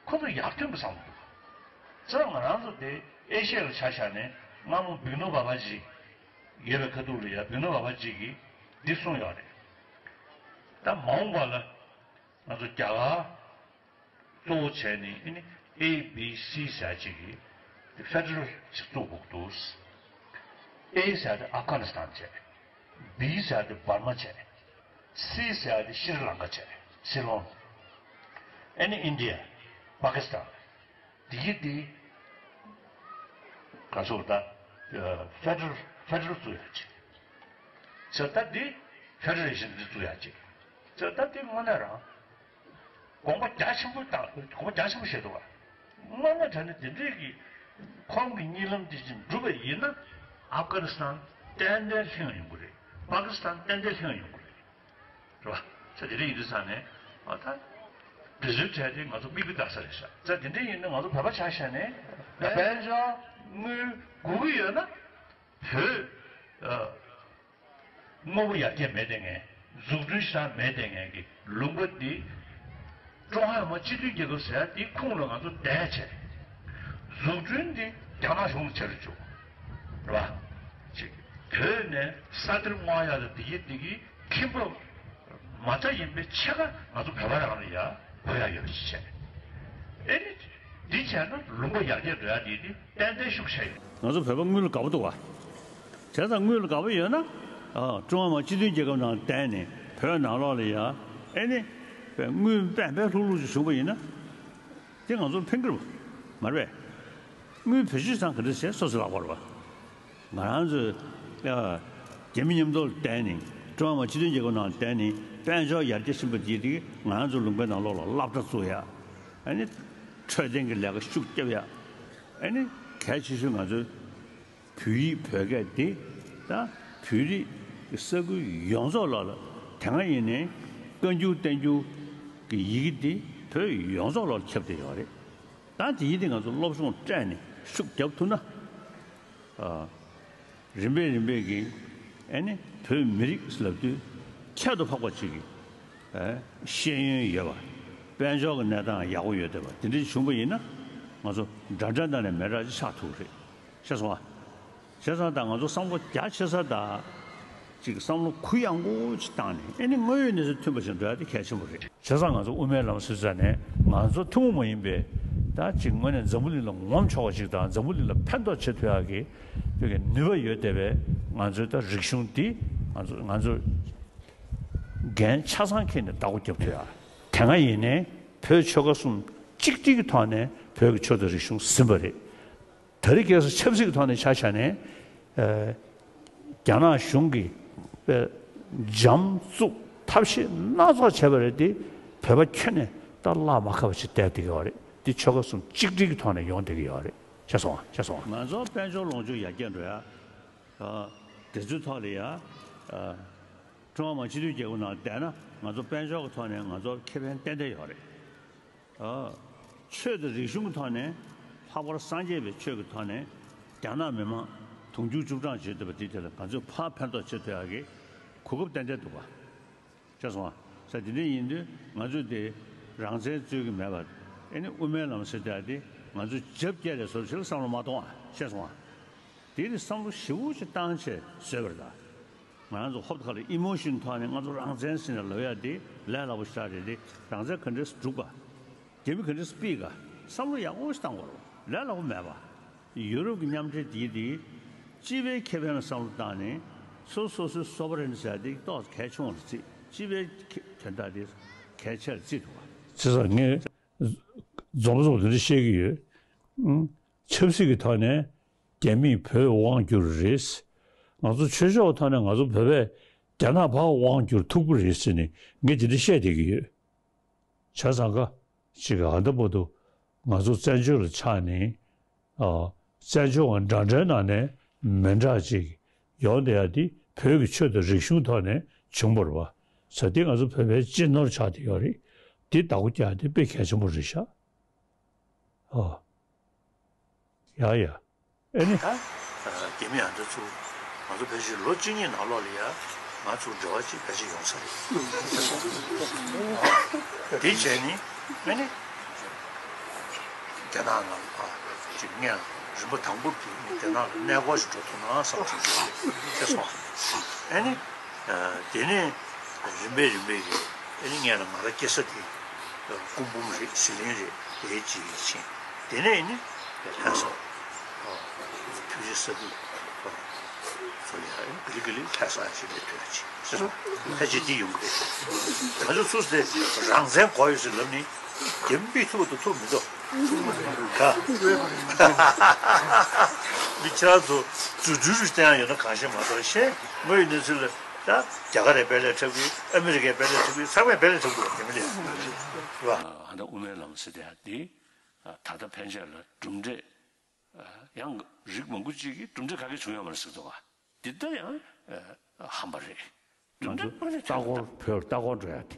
ཁོ་ཚོ་ཡར་ཐོན་པ་བསམ་བློ་འདུག། ཙང་ང་རང་ཚོ་དེ་ཨེ་ཤི་ཡ་ལ་ཆ་བཞག་ནས་སྔ་མོ་བིག་ནོ་བྷ་བ་ཇི། ཡོད་པའི་ཁ་ཐུག་ལ་ཡ་བོད་ནང་བ་བ་གཅིག་གིས་འདི་གསུངས་ཡོད་རེད། ད་མ་འོངས་པ་ལ་ང་ཚོ་རྒྱ་གར་གཙོ་བོ་བྱས་ནས་ཨ་ནི་A B C ཟེར་ཅིག་གིས་ཕེ་ཌེ་རལ་ཅིག་བཙུགས་དགོས་འདུག A ཟེར་དེ་ཨབ་གྷ་ནི་སི་ཐན་བྱས། B ཟེར་དེ་འབར་མ་བྱས། C ཟེར་དེ་ཤྲི་ལང་ཀ་བྱས། སི་ལོན། ཨ་ནི་ཨིན་ཌི་ཡ། པ་ཀི་སི་ཐན། དེ་གི་དེ་ག་སོགས་ད་ཕེ་ཌེ་རལ་ཕེ་ཌེ་རལ་བཙུགས་ཡ་ཅིག་ཟེར་ད་དེ་ཕེ་ཌེ་རེ་ཤན་དེ་བཙུགས་ཡ་ཅིག་ཟེར་ད་དེ་དངོས་གནས་རང་དགོངས་པ་རྒྱ་ཆེན་པོ་བཏང་། དགོངས་པ་རྒྱ་ཆེན་པོ་བཞེས་འདུག་བ། དངོས་གནས་དྲང་གནས་དེ་འདྲས་ཀྱི་ཁོང་གི་གཉིད་ལམ་དེ་བཞིན་འགྲུབ་པ་ཡིན་ན་ཨབ་གྷ་ནི་སི་ཐན་ཏན་ཏན་ལྷིང་ཡོང་གི་རེད། པ་ཀི་སི་ཐན་ཏན་ཏན་ལྷིང་ཡོང་གི་རེད། རེད་བ། ས་དེ་འདྲ་ཡིན་དུས་ས་ནས་ཨ་ད་འབད་བརྩོན་བྱས་ཏེ་ང་ཚོ་མིག་དཔེ་ལྟ་ས་རེད་ཤག་ས་དེ་འདྲ་ཡིན་ན་ང་ཚོ་བོད་པ་ཆ་བཞག་ནས་དཔལ་འབྱོར་དངུལ་དགོས་ཀྱི་ཡོད་ན་བོད་ཨ་དངོས་པོ་ཡར་རྒྱས་མེད་དེ་ངས་འཛུགས་སྐྲུན་ཤ་མེད་དེ་ངས་ཀྱི་ལུང་པ་འདི་ཀྲུང་ཧྭ་མི་དམངས་སྤྱི་མཐུན་རྒྱལ་ཁབ་ཟེར་ཡ་འདི་ཁོངས་ལ་ང་ཚོ་བསྡད་བྱས་འཛུགས་སྐྲུན་འདི་རྒྱ་ནག་གཞུང་ལ་བྱེད་རུ་བཅུག་རེད་བ། ཅིག་བོད་ནས་ས་གཏེར་སྔོག་ཡག་ལ་འདི་གི་འདི་གི་ཁེ་འབབ་མ་རྩ་ཡིན་པའི་ཕྱེད་ཀ་ང་ཚོ་བོད་པ་རང་ལ་ཡ་བགོ་ཡག་ཡོད་པ་ཞིག་བྱས། ཨེ་ནི་འདི་བྱས་ན་ལུང་པ་ཡར་རྒྱས་འགྲོ་ཡག་འདི་འདི་ཏན་ཏན་ཤུགས་ཆེ་ཡོད། ང་ཚོ་བོད་པ་དངུལ་ལ་དགའ་པོ་འདུག་བ། བྱས་ཙང་དངུལ་ལ་དགའ་པོ་ཡོད་ན་ཨ་ཀྲུང་ཧྭ་མི་དམངས་སྤྱི་མཐུན་རྒྱལ་ཁབ་ནང་བསྡད་ནས་བོད་ནང་ལོགས་ལ་ཡ་ཨེ་ནི་དངུལ་པན་པན་ལྷུག་ལྷུག་ཅིག་བྱུང་བ་ཡིན་ན། དེ་ང་ཚོ་ཕན་གྱི་རེད་མ་རེད་པས། དངུལ་བེད་སྤྱོད་བཏང་ག་འདྲ་བྱས་སོ་སོའི་ལག་པར་བ། ང་རང་ཚོས་ཨ་རྒྱ་མི་མཉམ་དུ་བསྡད་ནས་ཀྲུང་ཧྭ་མི་དམངས་སྤྱི་མཐུན་རྒྱལ་ཁབ་ནང་བསྡད་ནས་དཔལ་འབྱོར་ཡར་རྒྱས་ཕྱིན་པ་དེ་དེ་ང་རང་ཚོ་ལུང་པའི་ནང་ལོགས་ལ་སློབ་གྲྭ་བཙུགས་ཡ། ཨ་ནི་འཕྲོད་བསྟེན་གྱི་ལས་ཀ་ཤུགས་རྒྱབ་ཡ། ཨ་ནི་གལ་ཆེ་ཤོས་ང་ཚོའི་བོད་ཡིག་བོད་སྐད་འདི་ད་བོད་རིགས་ཀྱི་ས་ཁུལ་ཡོངས་རྫོགས་ལ་ལ་དེ་སྔ་ཡིན་ནའི་བཀའ་འགྱུར་བསྟན་འགྱུར་གྱི་ཡི་གེ་འདི་བོད་ཡོངས་རྫོགས་ལ་ཁྱབ་བསྡད་ཡོད་རེད། ད་དེ་ཡིན་དེ་ང་ཚོ་སློབ་སྦྱོང་སྤྲད་ནས་ཤུགས་རྒྱབ་ཐུབ་ན། ཨ། རིམ་པས་རིམ་པས་ཀྱིས་ཨེ་ནི་བོད་མི་རིགས་ལབ་དུས་ཁྱད་དུ་འཕགས་པ་ཅིག་གི་ཨེ་ཤེས་ཡོན་ཡོད་པ། དཔལ་འབྱོར་གྱི་གནས་སྟངས་ཡག་པོ་ཡོད་བསྡད་པ་དེ་འདྲ་བྱུང་པ་ཡིན་ན་ང་ཚོ་འདྲ་འདྲ་འདྲ་ནས་མི་འདྲ་ཅིག་ཆགས་ཐུབ་རེད། ཤེས་སོང་ཨ། བྱས་ཙང་ད་ང་ཚོ་བསམ་བློ་རྒྱ་ཆེ་ས་དང་། ཅིག་བསམ་བློ་གུ་ཡངས་པོ་ཅིག་བཏང་ནས་ཨེ་ནི་དངོས་ཡོད་གནས་ཚུལ་མཐུན་པ་ཞིག་འགྲོ་ཡ་དེ་གལ་ཆེན་པོ་རེད། བྱས་ཙང་ང་ཚོ་དབུ་མའི་ལམ་ཟེར་ཙང་ནས་ང་ཚོ་ཐུན་མོང་མ་ཡིན་པའི་ད་ཅིག་དངོས་གནས་འཛམ་བུ་གླིང་ལ་ངོམ་ཆོག་པ་ཅིག་དང་འཛམ་བུ་གླིང་ལ་ཕན་ཐོགས་བྱེད་ཐུབ་ཡ་གི་བོད་ཀྱི་ནུས་པ་ཡོད་བསྡད་པའི་ང་ཚོའི་ད་རིག་གཞུང་འདི་ང་ཚོ་ང་ཚོ་འགན་ཆ་ཚང་འཁྱེར་ནས་བདག་པོ་རྒྱབ་ཐུབ་ཡ། དེ་སྔ་ཡིན་ནའི་བོད་ཆོལ་ཁ་གསུམ་གཅིག་སྒྲིལ་གྱི་ཐོག་ནས་བོད་ཀྱི་ཆོས་དང་རིག་གཞུང་ཟིན་པ་རེད། ད་རེས་ཁ་སང་ཆབ་སྲིད་ཀྱི་ཐོག་ནས་ཆ་བཞག་ནས། ཨ། རྒྱ་ནག་གཞུང་གིས། ཨ། འཇམ་བཙུགས་ཐབས་ཤེས་སྣ་ཚོགས་བྱས་པ་རེད་དེ། བོད་པ་ཁྱོན་ནས་ད་བརླག་མ་ཁ་བ་ཞིག་བསྡད་བསྡད་ཀྱི་ཡོད་རེད། འདི་ཆོལ་ཁ་གསུམ་གཅིག་སྒྲིལ་གྱི་ཐོག་ནས་ཡོང་བསྡད་ཀྱི་ཡོད་རེད། ཤེས་སོང་ཨ། ཤེས་སོང་ཨ། ང་ཚོ་དཔལ་འབྱོར་ལོངས་སྤྱོད་ཡར་རྒྱས་འགྲོ་ཡ། ཨ། དེ་ཚོའི་ཐོག་ལ་ཡ། ཨ། ཀྲུང་ཧྭ་མི་དམངས་སྤྱི་མཐུན་རྒྱལ་ཁབ་ནང་བསྡད་ན་ང་ཚོ་དཔལ་འབྱོར་གྱི་ཐོག་ནས་ང་ཚོར་ཁེ་ཕན་ཏན་ཏན་ཡོད་རེད། ཨ། ཆོས་དང་རིག་གཞུང་གི་ཐོག་ནས་ལྷག་པར་སངས་རྒྱས་པའི་ཆོས་ཀྱི་ཐོག་ནས་རྒྱ་ནག་མི་མང་དུང་ཕྱུར་བཅུ་གྲངས་བྱེད་བསྡད་པ་དེ་དེ་ལ་ང་ཚོས་ཕར་ཕན་ཐོགས་བྱེད་ཐུབ་ཡག་གི་གོ་སྐབས་ཏན་ཏན་འདུག་ག། ཤེས་སོང་ཨ། ས་དེ་འདྲ་ཡིན་དུས་ང་ཚོས་དེ་རང་བཙན་རྩོད་ཀྱི་མེད་པ། ཨེ་ནི་དབུ་མའི་ལམ་ཟེར་ཡག་དེ་ང་ཚོས་རྒྱབ་བསྐྱལ་ལས་བཟོ་ཞིག་ལ་བསམ་བློ་མ་གཏོང་ཨ། ཤེས་སོང་ཨ། དེ་ནི་བསམ་བློ་ཞེ་པོ་ཅིག་བཏང་བྱས་བཟོས་པ་རེད་ད། ང་རང་ཚོ་ཧོབ་ཁ་ལ་ཨི་མོ་ཤོན་ཐོག་ནས་ང་ཚོ་རང་བཙན་ཟེར་ནས་ལབ་ཡ་དེ་ལས་སླ་པོ་ཞིག་རེད་དེ། རང་བཙན་ག་འདྲས་སྒྲུབ་ག། རྒྱ་མི་ག་འདྲས་སྤེལ་ག། བསམ་བློ་ཡག་པོ་ཞིག་བཏང་དགོས་རེད། ལས་སླ་པོ་མེད་པ། ཡུ་རོབ་ཀྱི་མཉམ་འབྲེལ་དེ་དེ་སྤྱི་པའི་ཁེ་ཕན་ལ་བསམ་བློ་བཏང་ནས་སོ་སོ་སོའི་སོ་བ་རེན་ཟེར་ཡ་དེ་ཏོག་ཙམ་གལ་ཆེ་བ་ལ་བརྩི། སྤྱི་པའི་ཁེ་དོན་དག་དེ་གལ་ཆེ་ལ་བརྩི་ཐུབ་པ། བྱས་ཙང་ངས་རྫོགས་པ་རྫོགས་པ་དེ་འདྲ་བཤད་ཀྱི་ཡོད། ཨང་། ཆབ་སྲིད་ཀྱི་ཐོག་ནས་རྒྱ་མིས་བོད་དབང་བསྒྱུར་རེད། ང་ཚོ་ཆོས་ཕྱོགས་ཐོག་ནས་ང་ཚོ་བོད་པས་རྒྱ་ནག་ཕར་དབང་བསྒྱུར་ཐུབ་ཀྱི་རེད་ཟེར་ནས་ངས་དེ་འདྲ་བཤད་བསྡད་ཀྱི་ཡོད། བྱས་ཙང་ཀ་ཅིག་ཨ་ད་བར་དུ་ང་ཚོ་བཙན་བྱོལ་ལ་ཆགས་ནས། ཨ། བཙན་བྱོལ་བ་འདྲ་འདྲའི་ནང་ནས་མི་འདྲ་ཅིག་ཡོང་བསྡད་ཡ་དེ་བོད་ཀྱི་ཆོས་དང་རིག་གཞུང་ཐོག་ནས་བྱུང་བ་རེད་བ། ས་དེ་ང་ཚོ་བོད་པའི་གཅེས་ནོར་ཆགས་བསྡད་ཡོད་རེད། དེ་བདག་པོ་རྒྱག་ཡ་དེ་དཔེ་གལ་ཆེན་པོ་རེད་ཤག། ཨོ། ཡ་ཡ། ཨེ་ནི། ད་རྒྱ་མི་ཨ་འདྲ་ཚོ་ང་ཚོ་ཕལ་ཆེར་ལོ་བཅུ་གཉིས་ནང་ལོགས་ལ་ཡ་ང་ཚོ་འབྲེལ་བ་ཅིག་ཕལ་ཆེར་ཡོང་ས་རེད། དེ་བྱས་ནི་ཨེ་ནི་རྒྱ་ནག་ནང་ལ་ཅིག་སྔོན་ལ་ རིམ་པ་དང་པོ་དེ་ནི་དེ་ནང་ལ་གནས་སྐོར་ཞིག་འགྲོ་ཐུབ་ན་བསམ་བྱུང་། དེ་སོང་། ཨ་ནི། དེ་ནས་རིམ་པས་རིམ་པས་ཀྱིས་ཨ་ནི་སྔོན་ལ་ང་རང་སྐྱེས་ས་དེ་སྐུ་འབུམ་རེད། ཟི་ལིང་རེད། དེའི་རྗེས་ལ་ཕྱིན། དེ་ནས་ཨ་ནི་ལྷ་ས། ཕུ་ཇི་ས་ཁུལ། ཚོ་ལ་ཡ་ག་ལེ་ག་ལེ་ལྷ་ས་ཞིག་ལས་ཐོན་ཅིག་ཟེར་སོང་། ཕལ་ཆེར་འདི་ཡོང་གི་རེད། ང་ཚོ་ཚུར་ཟེར་རང་བཙན་དགོས་ཡོད་ཟེར་ལབ་ནི་རྒྱ་མི་ཐུབ་དང་ཐུབ་མི་འདུག་ག་མི་ཁྱེད་རང་ཚོ་རྫུ་འཕྲུལ་རུ་བསྟན་ཡ་ཡོད་ན་གང་ཤེས་མ་གཏོགས། གཞན་དངོས་ཡོད་གནས་ཚུལ་ལ་ད་རྒྱ་གར་རེ་དཔེ་ལས་འཁྲབ་གི། ཨ་མི་རི་ཀའི་དཔེ་ལས་འཁྲབ་གི། ཚང་མས་དཔེ་ལས་འཁྲབ་འདུག་རྒྱ་མི་ལས། རེད་པ། ཨ་ད་དབུ་མའི་ལམ་ཟེར་དེ་འདི་ད་ལྟ་ཕན་ཆད་ལ་གྲུབ་འབྲས། ཡང་རིགས་མང་པོ་ཅིག་གིས་གྲུབ་འབྲས་ག་གེ་བྱུང་ཡོད་མ་རེད་ཟེར་འདུག་ག་འདི་ལྟར་ཡང་ཧམ་པ་རེད། ང་ཚོ་ལྟ་སྐོར། བོད་ལ་ལྟ་སྐོར་འགྲོ་ཡ་དེ།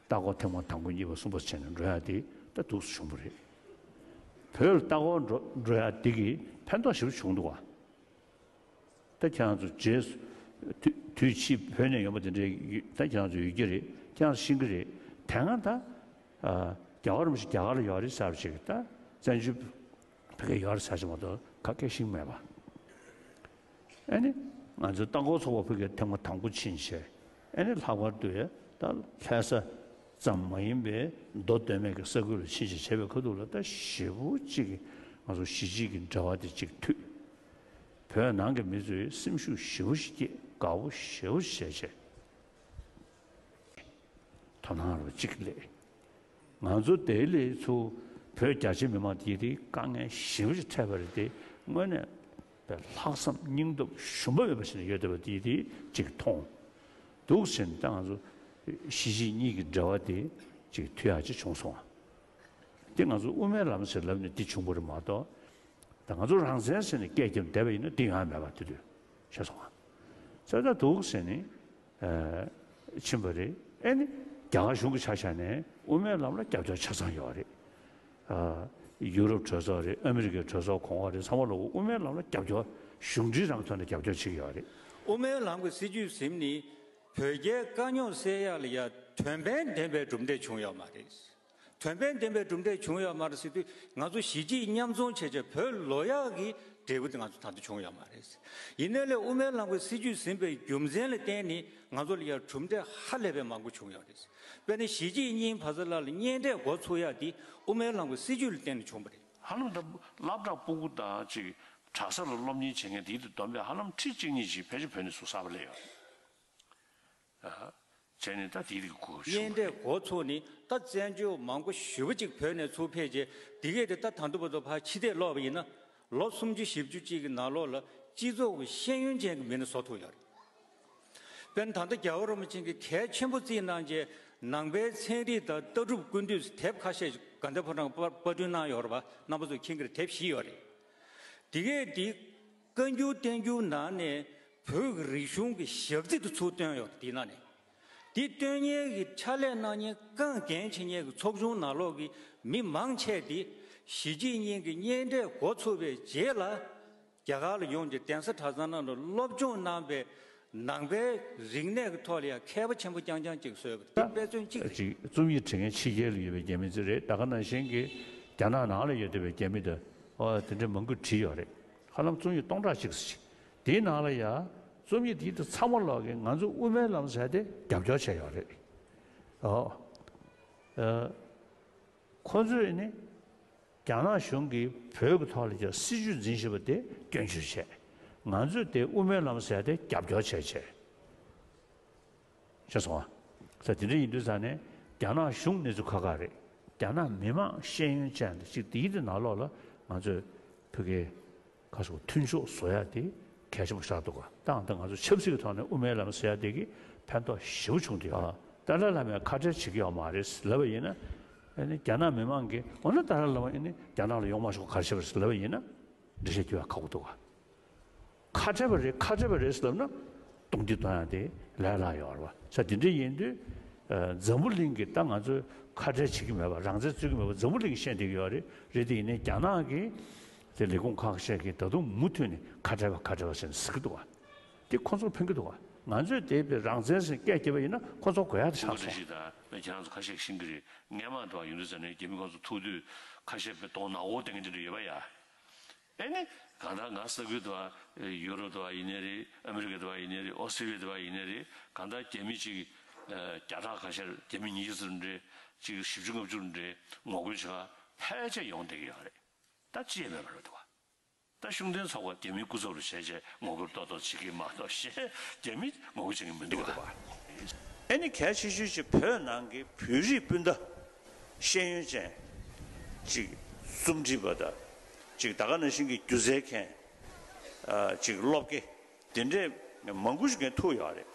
ལྟ་སྐོར་ཐེངས་མ་དང་པོ་གཉིས་པ་གསུམ་པ་བྱས་ནས་འགྲོ་ཡ་དེ་ད་འདུག་སེ་བྱུང་བ་རེད། བོད་ལ་ལྟ་སྐོར་འགྲོ་འགྲོ་ཡ་དེ་གིས་ཕན་ཐོགས་ཞེ་པོ་བྱུང་འདུག་ག་ད་ཁྱེད་རང་ཚོ་རྗེས་སུ་དུས་དུས་ཕྱིས་བོད་ནས་ཡོང་བ་དེ་འདྲའི་ད་ཁྱེད་རང་ཚོ་ཡོད་ཀྱི་རེད། ཁྱེད་རང་ཚོ་ཤེས་ཀྱི་རེད། དེ་སྔ་ད། རྒྱལ་བ་རིན་པོ་ཆེ་རྒྱ་གར་ལ་ཡོད་རེད་ཟེར་བ་ཞིག་ད་བཙན་བྱོལ་བོད་སྐད་ཡོད་རེད་ཟེར་ཞིག་མ་གཏོགས་ག་སྐད་ཤེས་མེད་པ། ཨ་ནི་ང་ཚོའི་ལྟ་སྐོར་ཚོགས་པ་ཕ་གིར་ཐེངས་མ་དང་པོ་ཕྱིན་བྱས། ཨ་ནི་ལྷག་པར་དུ་ཡ་ད་ལྷ་ས་ཙམ་མ་ཡིན་པའི་མདོ་སྟོད་སྨད་ཀྱི་ས་ཁུལ་ལ་ཕྱིན་བྱས་བྱས་པའི་ཁ་ཐུག་ལ་ད་ཞེ་པོ་ཅིག་གིས་ང་ཚོ་གཞིས་བྱེས་ཀྱི་འབྲེལ་བ་དེ་ཅིག་མཐུད། བོད་ནང་གི་མི་ཚོས་སེམས་ཤུགས་ཞེ་པོ་ཞིག་སྐྱེས། དགའ་པོ་ཞེ་པོ་ཞིག་བྱས་བྱས། དོ་སྣང་རུ་གཅིག་སླེབས། ང་ཚོ་དེ་ལས་ཚུར་བོད་རྒྱ་ཆེ་མི་མང་དེ་དེ་དཀའ་ངལ་ཞེ་པོ་ཞིག་འཕྲད་པ་རེད་དེ། དངོས་གནས་པའི་ལྷག་བསམ་སྙིང་སྟོབས་ཞུམ་པ་མེད་པ་ཞིག་ཡོད་བསྡད་པ་དེ་དེ་གཅིག་མཐོང་འདུག་ཟེར་ནས། ད་ང་ཚོ་གཞིས་བྱེས་གཉིས་ཀྱི་འབྲེལ་བ་དེ་གཅིག་མཐུད་ཡག་ཅིག་བྱུང་སོང་བ། དེ་ང་ཚོ་དབུ་མའི་ལམ་ཟེར་ལབ་ནས་འདི་བྱུང་བ་རེད་མ་གཏོགས། ད་ང་ཚོ་རང་བཙན་ཟེར་ནས་སྐད་རྒྱབ་བསྡད་པ་ཡིན་ན་འདི་ཡོང་ཡ་མེད་པ་དེ་དུས་ཤེས་སོང་ང་། ཙང་ད་འདུག་ཟེར་ནས་ཕྱིན་པ་རེད། ཨེ་ནི་རྒྱ་གར་གཞུང་གི་ཆ་བཞག་ནས་དབུ་མའི་ལམ་ལ་རྒྱབ་སྐྱོར་ཆ་ཚང་ཡོད་རེད། ཡུ་རོབ་གྲོས་ཚོགས་རེད། ཨ་མི་རི་ཀའི་གྲོས་ཚོགས་གོང་འོག་རེད། ཚང་མ་ལོག་དབུ་མའི་ལམ་ལ་རྒྱབ་སྐྱོར་གཞུང་འབྲེལ་རང་ཐོག་ནས་རྒྱབ་སྐྱོར་བྱེད་ཀྱི་ཡོད་རེད། དབུ་མའི་ལམ་གྱི་སྲིད་བྱུས་ཟིན་ནི་བོད་རྒྱའི་དཀའ་རྙོག་སེལ་ཡག་ལ་ཡ་དོན་ཕན་ལྡན་པའི་གྲུབ་འབྲས་བྱུང་ཡོད་མ་རེད། དོན་ཕན་ལྡན་པའི་གྲུབ་འབྲས་བྱུང་ཡོད་མ་རེད་ཟེར་དུས། ང་ཚོ་གཞིས་བྱེས་མཉམ་འཛོམས་བྱས་བྱས་བོད་ལོག་ཡག་གི་འབྲས་བུ་དེ་ང་ཚོ་ད་ལྟ་བྱུང་ཡོད་མ་རེད། ཡིན་ནའི་ལས་དབུ་མའི་ལམ་གྱི་སྲིད་བྱུས་ཟིན་པའི་རྒྱུ་མཚན་ལ་བརྟེན་ནས་ང་ཚོ་ལ་ཡང་གྲུབ་འབྲས་ཧ་ལས་པའི་མང་པོ་བྱུང་ཡོད་རེད། དཔེར་ན་གཞིས་བྱེས་གཉིས་བར་ལ་ལ་གཉེན་འཕྲད་འགོ་ཚུགས་ཡག་དེ་དབུ་མའི་ལམ་གྱི་སྲིད་བྱུས་ལ་བརྟེན་ནས་བྱུང་བ་རེད། ཧ་ལམ་ད་སློབ་གྲྭ་སྤུ་གུ་དང་ཅིག་གྲྭ་ས་ལ་སློབ་གཉེར་བྱེད་མཁན་དེའི་དུ་བསྡོམས་པས་ཧ་ལམ་ཁྲི་གཅིག་གཉིས་ཅིག་ཕལ་ཆེར་བོད་ནས་ཚུར་གསར་པ་སླེབས་ཡོད་རེད། བྱས་ནས་ད་དེའི་རིགས་གོ་ཤུགས། གཉེན་འཕྲད་འགོ་ཚུགས་ནས་ད་བཙན་བྱོལ་མང་པོ་ཞེ་པོ་ཅིག་བོད་ནས་ཚུར་ཕེབས་རྗེས། འདི་གས་དེ་ད་ད་དུང་བར་དུ་ཕར་ཕྱི་བལྟས་ལོག་པ་ཡིན་ན། ལོ་སུམ་ཅུ་བཞི་བཅུ་ཅིག་གི་ནང་ལོགས་ལ་སྤྱི་ཚོགས་ཀྱི་ཤེས་ཡོན་ཅན་གྱི་མི་སྣ་བཟོ་ཐུབ་ཡོད་རེད། དཔེར་ན་ད་ལྟ་རྒྱལ་བ་རིན་པོ་ཆེ་གིས་གལ་ཆེན་པོ་བརྩིས་གནང་རྗེས། ནང་པའི་ཚན་རིག་དང་ལྟ་གྲུབ་ཀུན་བཏུས་དེབ་ཁ་ཤས་ཤིག་དགའ་ལྡན་ཕོ་བྲང་གིས་པར་པར་སྐྲུན་གནང་ཡོད་རེད་པ། རྣམ་པ་ཚོས་མཁྱེན་གྱི་རེད། དེབ་བཞི་ཡོད་རེད། དེ་གས་དེ། བཀའ་འགྱུར་བསྟན་འགྱུར་ནང་ནས་བོད་ཀྱི་རིག་གཞུང་གི་ཞག་རྩི་དེ་ཚུར་བཏོན་ཡོད་རེད། དེ་ནང་ནས། དེ་བཏོན་མཁན་གྱི་ཕྱག་ལས་གནང་མཁན་རྐང་འགན་བྱེད་མཁན་གྱི་ཚོགས་ཆུང་ནང་ལོགས་ཀྱི་མི་མང་ཆེ་དེ་གཞིས་བྱེས་གཉིས་ཀྱི་གཉེན་འཕྲད་འགོ་ཚུགས་པའི་རྗེས་ལ། རྒྱ་གར་ལ་ཡོང་རྗེས་གདན་ས་གྲྭ་ཚང་ནང་ལ་སློབ་སྦྱོང་གནང་པའི་ནང་པའི་རིག་གནས་ཀྱི་ཐོག་ལ་ཡང་མཁས་པ་ཆེན་པོ་རྐྱང་རྐྱང་ཅིག་བཟོས་པ་དེ་དཔེ་མཚོན་གཅིག་རེད། ཅིག་རྩོམ་ཡིག་བྲིས་མཁན་ཕྱི་རྒྱལ་ལ་ཡོད་པའི་རྒྱ་མི་ཚོ་རེད། ད་ག་ནང་བཞིན་གྱི་རྒྱ་ནག་ནང་ལ་ཡོད་བསྡད་པའི་རྒྱ་མི་དང་། ཨོ་དེ་འདྲའི་མང་པོས་བྲིས་ཡོད་རེད། ཧ་ལམ་རྩོམ་ཡིག་སྟོང་ཕྲག་གཅིག་ཙམ་ཞིག་དེའི་ནང་ལ་ཡ་རྩོམ་ཡིག་དེའི་དེ་ཚང་མ་ལོག་གིས་ང་ཚོ་དབུ་མའི་ལམ་ཟེར་དེ་རྒྱབ་སྐྱོར་བྱས་ཡོད་རེད། ཨོ། ཨ། ཁོ་ཚོས་ནི་རྒྱ་ནག་གཞུང་གིས་བོད་ཀྱི་ཐོག་ལ་ཀྱང་སྲིད་བྱུས་འཛིན་བཞིན་པ་དེ་སྐྱོན་བརྗོད་བྱས། ང་ཚོས་དེ་དབུ་མའི་ལམ་ཟེར་དེ་རྒྱབ་སྐྱོར་བྱས་བྱས། ཤེས་སོང་ཨ། ས་དེ་འདྲ་ཡིན་དུས་ཙང་ནས་རྒྱ་ནག་གཞུང་གནས་ཚུལ་ཁག་ཁག་རེད། རྒྱ་ནག་མི་མང་ཤེས་ཡོན་ཅན་དང་ཅིག་དེའི་དེ་ནང་ལོགས་ལ་ང་ཚོས་ཕ་གིའི་ཁ་སོགས་མཐུན་ཕྱོགས་བཟོ་ཡ་དེ་གལ་ཆེན་པོ་ཆགས་འདུག་ག་ད་ད་ང་ཚོ་ཆབ་སྲིད་ཀྱི་ཐོག་ནས་དབུ་མའི་ལམ་ཟེར་ཡ་དེ་གིས་ཕན་ཐོགས་ཞེ་པོ་བྱུང་བསྡད་ཡོད། ཏཱ་ལའི་བླ་མས་ཁ་བྲལ་བྱེད་ཀྱི་ཡོད་མ་རེད་ལབ་པ་ཡིན་ན། ཨ་ནི་རྒྱ་ནག་མི་མང་གིས་འོ་ན་ཏཱ་ལའི་བླ་མ་ཨ་ནི་རྒྱ་ནག་ལ་ཡོང་མ་ཆོག་ག་རེ་བྱས་པ་རེད་ལབ་པ་ཡིན་ན། འགྲེལ་བཤད་རྒྱག་ཡ་ཁག་པོ་འདུག་ག་ཁ་བྲལ་བ་རེད། ཁ་བྲལ་བ་རེད་ལབ་ན་རྡུང་རྡེག་གཏོང་ཡ་དེ་ལས་སླ་ཡོད་རེད་བ། ས་དེ་འདྲ་ཡིན་དུས། ཨ། འཛམ་བུ་གླིང་གིས་ད་ང་ཚོས་ཁ་བྲལ་བྱེད་ཀྱི་མེད་པ། རང་བཙན་རྩོད་ཀྱི་མེད་པ་འཛམ་བུ་གླིང་གིས་ཤེས་བསྡད་ཀྱི་ཡོད་རེད། རེད་དེ་ཡིན་ནའི་རྒྱ་ནག་གིས་དེ་ལས་ཁུངས་ཁག་ཤས་ཀྱིས་ད་དུང་མུ་མཐུད་ནས་ཁ་བྲལ་བ་ཁ་བྲལ་བ་ཟེར་ནས་ཟེར་གྱི་འདུག་བ། དེ་ཁོ་ཚོར་ཕན་གྱི་འདུག་བ། ང་ཚོས་དེ་བས་རང་བཙན་ཟེར་སྐད་རྒྱབ་པ་ཡིན་ན་ཁོ་ཚོར་དགོས་ཡ་དེ་ཆགས་སོང་། ཁོ་ཚོ་ཞིག་དང་ཁྱེད་རང་ཚོ་ཁ་ཤས་ཤེས་ཀྱི་རེད། སྔས་མ་དུ་ཡོང་དུས་ཙམ་ནས་རྒྱ་མི་ཁོ་ཚོ་ཐུག་དུས་ཁ་ཤས་དཔེ་གདོང་ནག་པོ་བསྟན་མཁན་དེ་འདྲ་ཡོད་པ་ཡ། ཨེ་ནི་གང་ལྟར་ང་ས་ཁུལ་དུ་བ་ཡུ་རོབ་དུ་བ་ཡིན་ནའི་རེད། ཨ་མི་རི་ཀ་དུ་བ་ཡིན་ནའི་རེད། ཨོ་སི་ཊྲེ་ལི་ཡ་དུ་བ་ཡིན་ནའི་རེད། གང་ལྟར་རྒྱ་མི་གཅིག་བརྒྱ་ཕྲག་ཁ་ཤས་རྒྱ་མི་ཉི་ཤུ་ཙམ་རེད། གཅིག་བཞི་བཅུ་ལྔ་བཅུ་རེད། ངོ་རྒོལ་བྱེད་ཕལ་ཆེར་ཡོང་བསྡད་ཀྱི་ཡོད་རེད། ད་ཅི་ཡང་མེད་པ་རེད་འདུག་བ། ད་ཤུགས་ལྡན་ཚོགས་པ་རྒྱ་མིའི་སྐུ་ཚབ་རུ་བྱས་བྱས་ངོ་རྒོལ་ཏོག་ཏོག་བྱེད་ཀྱི་མ་གཏོགས་གཞན་རྒྱ་མི་ངོ་རྒོལ་བྱེད་ཀྱི་མི་འདུག་བ། ཨེ་ནི་གལ་ཆེ་ཤོས་ཅིག་བོད་ནང་གི་བོད་རིགས་སྤུན་ཟླ་ཤེས་ཡོན་ཅན་ཅིག་རྩོམ་སྒྲིག་པ་དང་ཅིག་ད་ག་ནང་བཞིན་གྱི་སྒྱུ་རྩལ་མཁན་ཅིག་སློབ་དགེ་དེ་འདྲས་མང་པོ་ཞིག་གིས་ཐུག་ཡོད་རེད།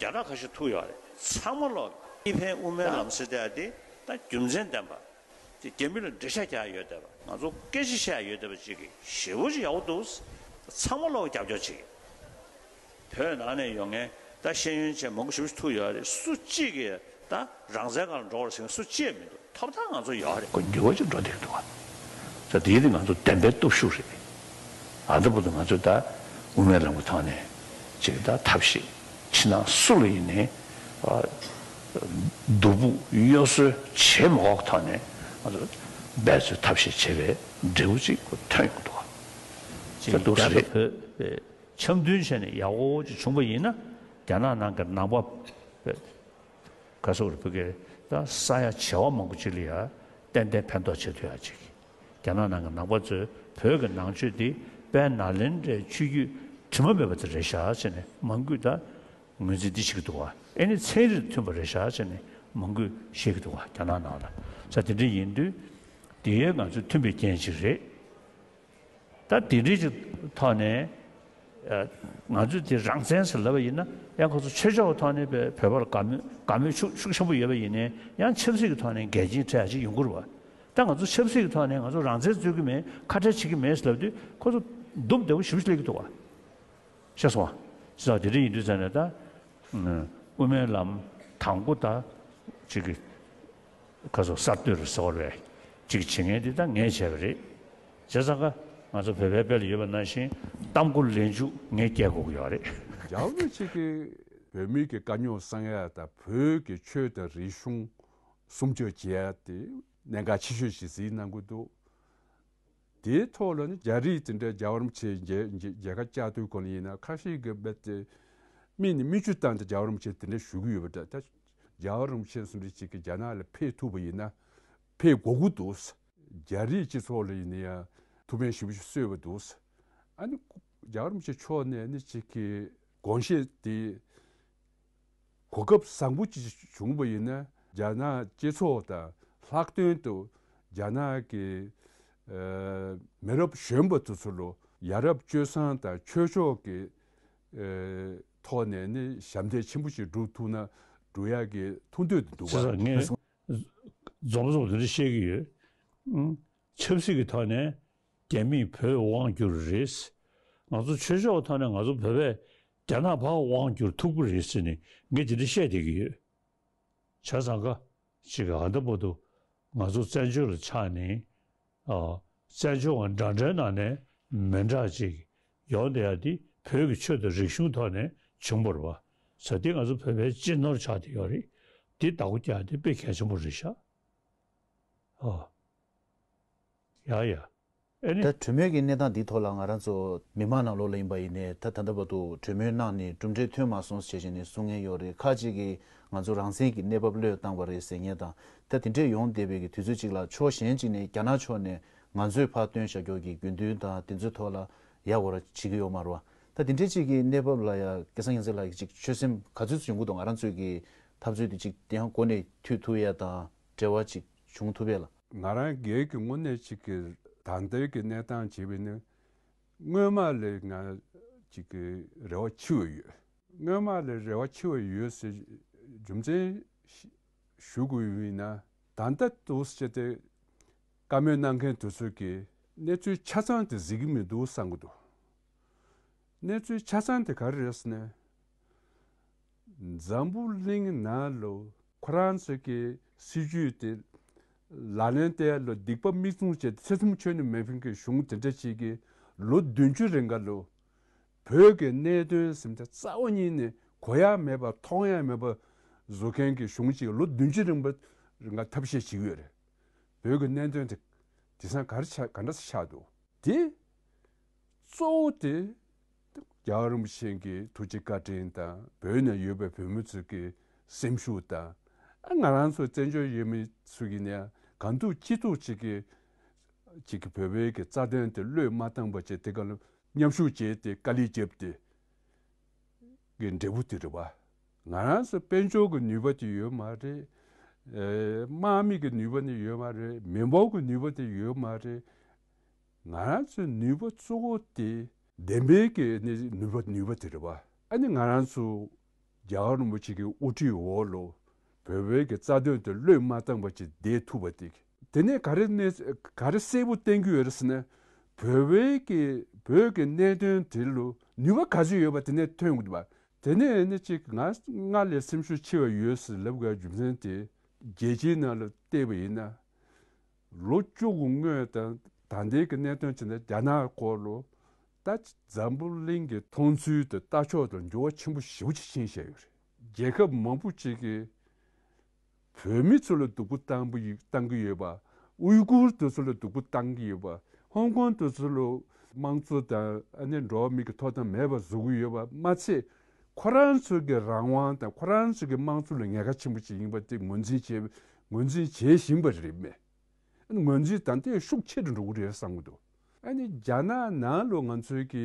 བརྒྱ་ཕྲག་ཁ་ཤས་ཐུག་ཡོད་རེད། ཚང་མ་ལོག་གཉིས་ཕན་དབུ་མའི་ལམ་ཟེར་བསྡད་ཡ་དེ་ད་རྒྱུ་མཚན་ལྡན་པ། དེ་རྒྱ་མི་ལ་འགྲེལ་བཤད་རྒྱག་ཡ་ཡོད་བསྡད་པ། ང་ཚོ་སྐད་ཆ་བཤད་ཡ་ཡོད་བསྡད་པ་ཅིག་གི་ཞེ་པོ་ཅིག་ཡག་པོ་འདུག། ཚང་མ་ལོག་རྒྱབ་སྐྱོར་བྱེད་ཀྱི། བོད་ནང་ནས་ཡོང་མཁན་ད་ཤེས་ཡོན་ཅན་མང་པོ་ཞེ་པོ་ཅིག་ཐུག་ཡོད་རེད། སུ་གཅིག་གིས་ད་རང་བཙན་སྒང་ལ་འགྲོ་བར་ཟེར་མཁན་སུ་གཅིག་ཡང་མི་འདུག། ཐོབ་ཐང་ང་ཚོ་ཡོད་རེད། ཁོ་འགྱུར་བ་ཅིག་འགྲོ་བསྡད་ཀྱི་འདུག་བ། ད་དེ་དེ་ང་ཚོ་བདེན་པའི་སྟོབས་ཤུགས་རེད། ཨ་ད་བར་དུ་ང་ཚོས་ད་དབུ་མའི་ལམ་གྱི་ཐོག་ནས་ཅིག་ད་ཐབས་ཤེས་ཕྱི་ནང་སུ་ལ་ཡིན་ནའི་ཨ་སྡུག་པོ་གཡོ་ཟོལ་བྱེད་མ་དགོས་ཐོག་ནས་ང་ཚོ་འབད་རྩོལ་ཐབས་ཤེས་བྱེད་པའི་འབྲས་བུ་ཅིག་ཐོན་ཡོང་གི་འདུག་བ། ཅིག་ད་འདུག་ས་རྒྱ་རེད། བོད་འཆམ་མཐུན་བྱས་ནས་ཡག་པོ་ཅིག་བྱུང་པ་ཡིན་ན་རྒྱ་ནག་ནང་གི་ནང་པ་ག་སོགས་རེད། བོད་སྐད་ད་ས་ཡ་བྱེ་བ་མང་པོ་ཅིག་ལ་ཡ་ཏན་ཏན་ཕན་ཐོགས་བྱེད་ཐུབ་ཡ་ཅིག། རྒྱ་ནག་ནང་གི་ནང་པ་ཚོས་བོད་ཀྱི་ནང་ཆོས་འདི་དཔལ་ནཱ་ལེནྡྲའི་ཆོས་བརྒྱུད་དྲི་མ་མེད་པ་དེ་རེད་ཤག་ཟེར་ནས་མང་པོས་ད་ངོས་འཛིན་འདི་བྱེད་ཀྱི་འདུག་བ། ཨེ་ནི་ཚན་རིག་མཐུན་པ་རེད་ཤག་ཟེར་ནས་མང་པོས་བཤད་ཀྱི་འདུག་བ། རྒྱ་ནག་ནང་ལ་ས་དེ་འདྲ་ཡིན་དུས་དེ་ང་ཚོས་མཐུན་པའི་རྐྱེན་ཅིག་རེད། ད་དེ་འདྲའི་ཅིག་ཐོག་ནས་ཨ་ང་ཚོས་དེ་རང་བཙན་ཟེར་ལབ་པ་ཡིན་ན་ཡང་ཁོ་ཚོ་ཆོས་ཕྱོགས་ཐོག་ནས་བོད་པར་དགའ་མོས་དགའ་མོས་ཤུགས་ཤུགས་ཆེན་པོ་ཡོད་པ་ཡིན་ནའི་ཡང་ཆབ་སྲིད་ཀྱི་ཐོག་ནས་འགལ་རྐྱེན་འཕྲད་ཡ་ཅིག་ཡོང་གི་རེད་བ། ད་ང་ཚོ་ཆབ་སྲིད་ཀྱི་ཐོག་ནས་ང་ཚོ་རང་བཙན་རྩོད་ཀྱི་མེད། ཁ་བྲལ་བྱེད་ཀྱི་མེད་ཟེར་ལབ་དུས་ཁོ་ཚོ་སྡུག་བདེ་བོ་ཞེ་པོ་ཅིག་སླེབས་ཀྱི་འདུག་བ། ཤེས་སོང་བ། ཅི་ཙང་དེ་འདྲ་ཡིན་དུས་ཙང་ནས་ད་དབུ་མའི་ལམ་དང་པོ་ད་ཅིག་གི་ཁ་སོ་གསར་གཏོད་རུ་ཟེར་བ་རེད། ཅིག་བྱེད་མཁན་དེ་ད་ངས་བྱས་པ་རེད། བྱས་ཙང་ཀ་ང་ཚོ་བོད་པའི་དཔེ་ལ་ཡོད་པ་ནང་བཞིན་གཏམ་མགོ་ལན་ཆུ་ངས་སྐྱེལ་དགོས་ཀྱི་ཡོད་རེད། རྒྱལ་བ་རིན་པོ་ཆེ་གིས་བོད་མི་གི་དཀའ་རྙོག་སེལ་ཡ་དང་བོད་ཀྱི་ཆོས་དང་རིག་གཞུང་སྲུང་སྐྱོབ་བྱེད་ཡ་དེ་གནད་འགག་ཆེ་ཤོས་ཤིག་གཟིགས་གནང་གི་འདུག། དེའི་ཐོག་ལ་ནི་རྒྱ་རིགས་དེ་འདྲ་རྒྱལ་བ་རིན་པོ་ཆེ་མཇལ་མཇལ་མཇལ་ཁ་བཅར་དུས་སྐོར་ལ་ཡིན་ན་ཁ་ཤས་ཀྱིས་རྦད་དེ་མིག་ནས་མིག་ཆུ་བཏང་སྟེ་རྒྱལ་བ་རིན་པོ་ཆེ་དེ་འདྲ་ཞུ་གི་ཡོད་པ་འདྲ། ད་རྒྱལ་བ་རིན་པོ་ཆེ་སོང་དུས་ཅིག་གི་རྒྱ་ནག་ལ་ཕེབས་ཐུབ་པ་ཡིན་ན་ཕེབས་དགོས་ཀྱི་འདུག། རྒྱ་རིགས་སྤྱི་ཚོགས་ལ་ཡིན་ན་ཡང་ཐུགས་ཕན་ཞེ་པོ་ཞིག་གསོས་པ་འདུག། ཨ་ནི་རྒྱལ་བ་རིན་པོ་ཆེ་མཆོག་ནས་ནི་ཅིག་གི་དགོངས་བཞེད་དེ་གོ་སྐབས་བཟང་པོ་ཅིག་བྱུང་བ་ཡིན་ན་རྒྱ་ནག་སྤྱི་ཚོགས་དང་ལྷག་དོན་དུ་རྒྱ་ནག་གི་ཨ་མི་རབས་གཞོན་པ་དེ་ཚོ་ལ་ཡ་རབས་སྤྱོད་བཟང་དང་ཆོས་ཕྱོགས་ཀྱི་ཨ་ཐོག་ནས་ནི་ཞབས་འདེགས་ཆེན་པོ་ཞིག་སྒྲུབ་ཐུབ་ན་འགྲོ་ཡག་གི་ཐུགས་འདོད་དེ་འདུག་བྱས་པ། ཙང་ངས་རྫོང་རྫོང་དེ་འདྲ་བཤད་ཀྱི་ཡོད། ཨང་། ཆབ་སྲིད་ཀྱི་ཐོག་ནས་རྒྱ་མིས་བོད་དབང་བསྒྱུར་རེད། ང་ཚོ་ཆོས་ཕྱོགས་ཐོག་ནས་ང་ཚོ་བོད་པས་རྒྱ་ནག་ཕར་དབང་བསྒྱུར་ཐུབ་ཀྱི་རེད་ཟེར་ནས་ངས་དེ་འདྲ་བཤད་བསྡད་ཀྱི་ཡོད། བྱས་ཙང་ཀ་ཅིག་ཨ་ད་བར་དུ་ང་ཚོ་བཙན་བྱོལ་ལ་ཆགས་ནས་ཨ་བཙན་བྱོལ་བ་འདྲ་འདྲའི་ནང་ནས་མི་འདྲ་ཅིག་ཡོང་བསྡད་ཡ་དེ་བོད་ཀྱི་ཆོས་དང་རིག་གཞུང་ཐོག་ནས་བྱུང་བ་རེད་བ། ས་དེ་ང་ཚོ་བོད་པའི་སྤྱི་ནོར་ཆགས་བསྡད་ཡོད་རེད། དེ་བདག་པོ་རྒྱག་ཡ་དེ་དཔེ་གལ་ཆེན་པོ་རེད་ཤག། ཨ། ཡ་ཡ། ཨེ་ནི། ད་གྲོས་མོལ་གྱི་གནས་སྟངས་འདིའི་ཐོག་ལ་ང་རང་ཚོ་མི་མང་ནང་ལོགས་ལ་ཡིན་པ་ཡིན་ནའི་ད་ད་ལྟ་བར་དུ་གྲོས་མོལ་གནང་ནས་གྲུབ་འབྲས་ཐོན་མ་སོང་ཟེར་བྱས་ནས་གསུང་མཁན་ཡོད་རེད། ཁག་ཅིག་གིས་ང་ཚོ་རང་བཙན་གྱི་གནས་བབ་བློས་བཏང་བ་རེད་ཟེར་མཁན་དང་། ད་དེ་འདྲས་ཡོང་བསྡད་པའི་གི་དུས་ཚོད་ཅིག་ལ་ཕྱོགས་གཞན་ཅིག་ནས་རྒྱ་ནག་ཕྱོགས་ནས་ང་ཚོས་ཕར་བཏོན་བཞག་རྒྱུ་གི་དགོས་འདུན་དང་དེ་ཚོའི་ཐོག་ལ་ཡ་གོ་ར་བྱེད་ཀྱི་ཡོད་མ་རེད་བ། ད་དེ་འདྲས་ཅིག་གི་གནས་བབ་ལ་ཡ་སྐལ་བཟང་མཁྱེན་བརྩེ་ལགས་ཀྱིས་ཅིག་ཆོད་སེམས་ག་ཚོད་ཙམ་ཡོང་གི་འདུག། ང་རང་ཚོས་ཀྱི་འཐབ་རྩོད་དེ་ཅིག་དེ་ཡང་འགོ་ནས་མཐུད་ཐུབ་ཡ་དང་འབྲེལ་བ་ཅིག་བྱུང་ཐུབ་ཡ་ལ། ང་རང་སྒེར་གྱི་ངོས་ནས་ཅིག་གི་ད་ལྟའི་གི་གནས་སྟངས་བྱས་པ་ཡིན་ན་སྔོན་མ་ལས་ང་ཅིག་གི་རེ་བ་ཆེ་བ་ཡོད། སྔོན་མ་ལས་རེ་བ་ཆེ་བ་ཡོད་ཟེར་རྒྱུ་མཚན་ཞུ་དགོས་ཡིན་ན་ད་ལྟ་འདུག་ཟེར་ཏེ་བཀའ་མོལ་གནང་མཁན་དེ་ཚོ་གིས་གནས་ཚུལ་ཆ་ཚང་དེ་གཟིགས་ཀྱི་མི་འདུག་བསམ་གྱི་འདུག། གནས་ཚུལ་ཆ་ཚང་དེ་ག་རེ་རེད་ཟེར་ན། འཛམ་བུ་གླིང་ནང་ལོ་ཁོ་རང་ཚོ་གི་སྲིད་ཇུས་དེ་ལག་ལེན་བསྟར་ལོ་སྡིག་པ་མིག་བཙུམ་བྱས་ཏེ་ཐེ་ཚོམ་ཁྱོན་ནས་མེད་མཁན་གྱི་གཞུང་དེ་འདྲ་ཅིག་གིས་ལོ་བདུན་ཅུ་རིང་ག་ལོ་བོད་ཀྱི་གནད་དོན་ཟེར་ཏེ་རྩ་བ་ཉིད་ནས་གོ་ཡ་མེད་པ་མཐོང་ཡ་མེད་པ་བཟོ་མཁན་གྱི་གཞུང་ཅིག་ལོ་བདུན་ཅུ་རིང་པ་རིང་ག་ཐབས་ཤེས་བྱེད་ཀྱི་ཡོད་རེད། བོད་ཀྱི་གནད་དོན་དེ་དེང་སང་ག་རེ་ཆགས་ག་འདྲ་ཆགས་འདུག། དེ་ གཙོ་བོ་དེ་རྒྱལ་བ་རིན་པོ་ཆེ་གི་ཐུགས་རྗེ་བཀའ་དྲིན་དང་བོད་ནང་ཡོད་པའི་བོད་མི་ཚོ་གི་སེམས་ཤུགས་དང་། ཨ་ང་རང་ཚོ་བཙན་བྱོལ་ཡུལ་མི་ཚོ་གི་ནས་གང་ཐུབ་ཅི་ཐུབ་ཅིག་གི་ཅིག་གི་བོད་པའི་གི་རྩ་དོན་དེ་བློས་མ་བཏང་བ་བྱས། དེ་ག་ལ་མཉམ་ཞུགས་བྱས་ཏེ་དཀའ་ལས་བརྒྱབ་སྟེ་གི་འབྲས་བུ་དེ་རེད་བ། ང་རང་ཚོ་དཔལ་འབྱོར་གྱི་ནུས་པ་དེ་ཡོད་མ་རེད། ཨེ། དམག་མི་གི་ནུས་པ་ནི་ཡོད་མ་རེད། མི་འབོར་གྱི་ནུས་པ་དེ་ཡོད་མ་རེད། ང་རང་ཚོའི་ནུས་པ་གཙོ་བོ་དེ་བདེན་པའི་གི་ནི་ནུས་པ་ནུས་པ་དེ་རེད་བ། ཨ་ནི་ང་རང་ཚོ་རྒྱལ་བ་རིན་པོ་ཆེ་གི་དབུ་ཁྲིད་འོག་ལ་བོད་པའི་གི་རྩ་དོན་དེ་བློས་མ་བཏང་བ་ཅིག་བསྡད་ཐུབ་པ་དེ། དེ་ནས་ག་རེ་གནས་ག་རེ་གསལ་པོ་བསྟན་གྱི་ཡོད་རེད་ཟེར་ན། བོད་པའི་གི་བོད་ཀྱི་གནད་དོན་དེ་ལ་ནུས་པ་ག་ཚོད་ཡོད་པ་དེ་ནས་ཐོན་དགོས་པ། དེ་ནས་ནི་ཅིག་ང་སྔར་ལས་སེམས་ཤུགས་ཆེ་བ་ཡོད་ཟེར་ལབ་དགོས་རྒྱུ་མཚན་དེ། རྒྱལ་སྤྱིའི་ནང་ལ་བལྟས་པ་ཡིན་ན། ལོ་བཅུ་དགུ་སྔོན་དང་ད་ལྟའི་གི་གནད་དོན་བྱས་ན་རྒྱ་ནག་སྐོར་ལ་ད་འཛམ་བུ་གླིང་གི་མཐོང་ཚུལ་དང་ལྟ་ཕྱོགས་དང་འགྱུར་བ་ཆེན་པོ་ཞེ་པོ་ཅིག་ཕྱིན་བཞག་ཡོད་རེད། རྒྱལ་ཁབ་མང་པོ་ཅིག་གིས་བོད་མི་ཚོ་ལ་སྡུག་པོ་བཏང་པ་ཡི་བཏང་གི་ཡོད་པ། ཨུའི་གུར་དེ་ཚོ་ལ་སྡུག་པོ་བཏང་གི་ཡོད་པ། ཧོང་ཀོང་དེ་ཚོ་ལ་དམངས་གཙོ་དང་ཨ་ནི་འགྲོ་བ་མི་གི་ཐོབ་ཐང་མེད་པ་བཟོ་གི་ཡོད་པ་མ་ཚད། ཁོ་རང་ཚོ་གི་རང་དབང་དང་ཁོ་རང་ཚོ་གི་དམངས་གཙོ་ལ་ཉེན་ཁ་ཆེན་པོ་ཅིག་ཡིན་པ་དེ་ངོས་འཛིན་བྱེད་ངོས་འཛིན་བྱེད་བཞིན་པ་རེད་མེད། ངོས་འཛིན་ད་ལྟའི་ཤུགས་ཆེ་རུ་འགྲོ་གི་རེད་བསམ་གི་འདུག་ཨ་ནི་རྒྱ་ནག་ནང་ལ་ང་ཚོའི་གི་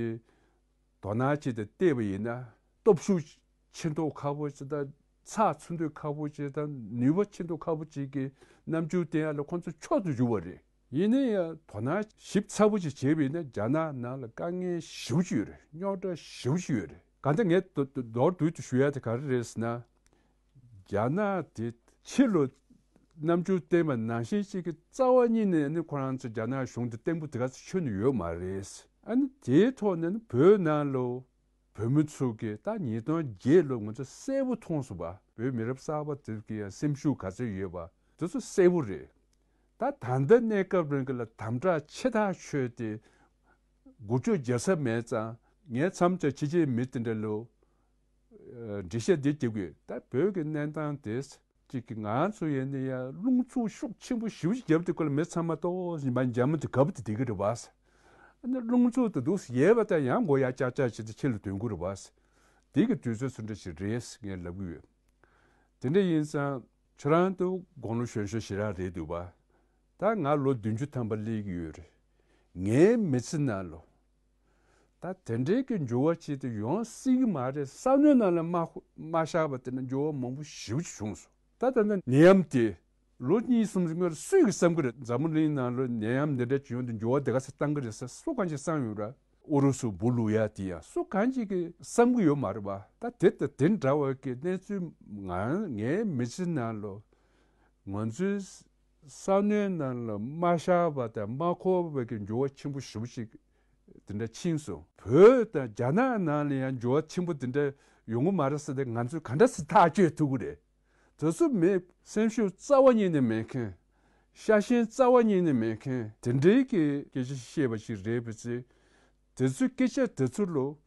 དོ་སྣང་བྱས་ཏེ་བལྟས་པ་ཡིན་ན། སྟོབས་ཤུགས་ཆེ་མདོག་ཁ་པོ་ཅིག་དང་། ཚགས་ཚུད་མདོག་ཁ་པོ་ཅིག་དང་། ནུས་པ་ཆེ་མདོག་ཁ་པོ་ཅིག་གི་རྣམ་འགྱུར་བསྟན་ཡ་ལ་ཁོང་ཚོ་མཆོག་ཏུ་གྱུར་པ་རེད། ཡིན་ན་ཡང་དོ་སྣང་ཞིབ་ཚགས་པོ་ཅིག་བྱས་པ་ཡིན་ན་རྒྱ་ནག་ནང་ལ་དཀའ་ངལ་ཞེ་པོ་ཅིག་ཡོད་རེད། རྙོག་དྲ་ཞེ་པོ་ཅིག་ཡོད་རེད། གང་ལྟར་ངས་མདོར་བསྡུས་ཏེ་ཞུ་ཡ་དེ་ག་རེ་རེད་ཟེར་ན། རྒྱ་ནག་དེ་ཕྱི་ལ་རྣམ་འགྱུར་བསྟན་པ་ནང་བཞིན་ཅིག་གི་རྩ་བ་ཉིད་ནས་ནི་ཁོ་རང་ཚོ་རྒྱ་ནག་གཞུང་དེ་བརྟན་པོ་དེ་ག་ཚོད་ཁྱོན་ནས་ཡོད་མ་རེད། ཨ་ནི་དེའི་ཐོག་ནས་ནི་བོད་ནང་ལ་བོད་མི་ཚོ་གིས་ད་ཉིས་སྟོང་བརྒྱད་ལ་ང་ཚོ་གསལ་པོ་མཐོང་སོང་བ། བོད་མི་རབས་གསར་པ་དེ་གི་ཡང་སེམས་ཤུགས་ག་ཚོད་ཡོད་པ་དེ་ཚོ་གསལ་པོ་རེད། ད་ད་ལྟ་གནས་སྐབས་རིང་གི་ལ་དམ་དྲག་ཆེ་ཐག་ཆོད་དེ་སྒུག་ཕྱོགས་རྒྱག་ས་མེད་ཙང་། ངས་མཚམས་ཅིག་ཕྱི་རྒྱལ་མི་དེ་འདྲ་ལ་འགྲེལ་བཤད་འདི་རྒྱབ་དགོས། ད་བོད་ཀྱི་གནས་སྟངས་དེ་ཅིག་གི་ང་ཚོ་ཡིན་ན་ཡང་རླུང་འཚུབ་ཤུགས་ཆེན་པོ་ཞེ་པོ་ཅིག་བརྒྱབ་དུས་སྐབས་ལ་མི་ཚང་མ་ཏོག་ཙམ་མ་འཇམ་དུ་གབ་དུ་བསྡད་ཀྱི་རེད་བ། ཨ་ནི་རླུང་འཚུབ་དེ་འདུག་ཡལ་བ་དང་ཡང་མགོ་ཡར་བཀྱག་བཀྱག་བྱེད་དུ་ཕྱི་ལ་ཐོན་གྱི་རེད་བ། དེ་གི་དུས་ཚོད་སུ་འདྲ་ཞིག་རེད་ངས་ལབ་གི་ཡོད། དེ་འདྲ་ཡིན་ཙང་ཁྱོད་རང་ཚོ་དགུང་ལོ་གཞོན་གཞོན་ཞེ་དྲག་རེད་འདུག་བ། ད་ང་ལོ་བདུན་ཅུ་ཐམ་པ་སླེབས་ཀྱི་ཡོད་རེད། ངའི་མི་ཚེ་ནང་ལོ། ད་དེ་འདྲའི་གི་འགྱུར་བ་ཅིག་དེ་ཡོང་སྲིད་ཀྱི་མ་རེད། བསམ་བློའི་ནང་ལ་མ་མ་བཞག་པ་དེ་ན་འགྱུར་བ་མང་པོ་ཞེ་པོ་ཅིག་བྱུང་སོང་། ད་ད་ལྟ་ནད་ཡམས་དེ་ལོ་གཉིས་གསུམ་སྔོན་ལ་སུས་གི་བསམ་གི་རེད། འཛམ་བུ་གླིང་ནང་ལོ་ནད་ཡམས་འདི་འདྲ་ཅིག་ཡོང་དུས་འགྱུར་བ་དེ་ག་ཚོད་བཏང་གི་རེད་ཟེར་སུ་གང་ཅིག་བསམ་ཡོད་ར། ཨུ་རུ་སུ་འབུ་བླུག་ཡ་དེ་ཡང་སུ་གང་ཅིག་གི་བསམ་གི་ཡོད་མ་རེད་བ། ད་དེ་ད་དེ་འདྲ་བ་གི་གནས་ཚུལ་ང་ངའི་མི་ཚེ་ནང་ལོ། ང་ཚོའི་བསམ་བློའི་ནང་ལ་མ་ཤར་བ་དང་མ་འཁོར་བའི་གི་འགྱུར་བ་ཆེན་པོ་ཞེ་པོ་ཅིག་དེ་འདྲ་ཕྱིན་སོང་། བོད་དང་རྒྱ་ནག་ནང་ལ་ཡང་འགྱུར་བ་ཆེན་པོ་དེ་འདྲ་ཡོང་གི་མ་རེད་ཟེར་ཏེ་ང་ཚོས་ག་འདྲ་སེ་ཐག་གཅོད་ཐུབ་ཀྱི་རེད། དེ་ཚོ་མི་སེམས་ཤུགས་རྩ་བ་ཉིད་ནས་མེད་མཁན། ཤ་ཞེན་རྩ་བ་ཉིད་ནས་མེད་མཁན་དེ་འདྲའི་གི་སྐད་ཆ་བཤད་པ་ཞིག་རེད་པ་ཚེ། དེ་ཚོའི་སྐད་ཆ་དེ་ཚོ་ལོ།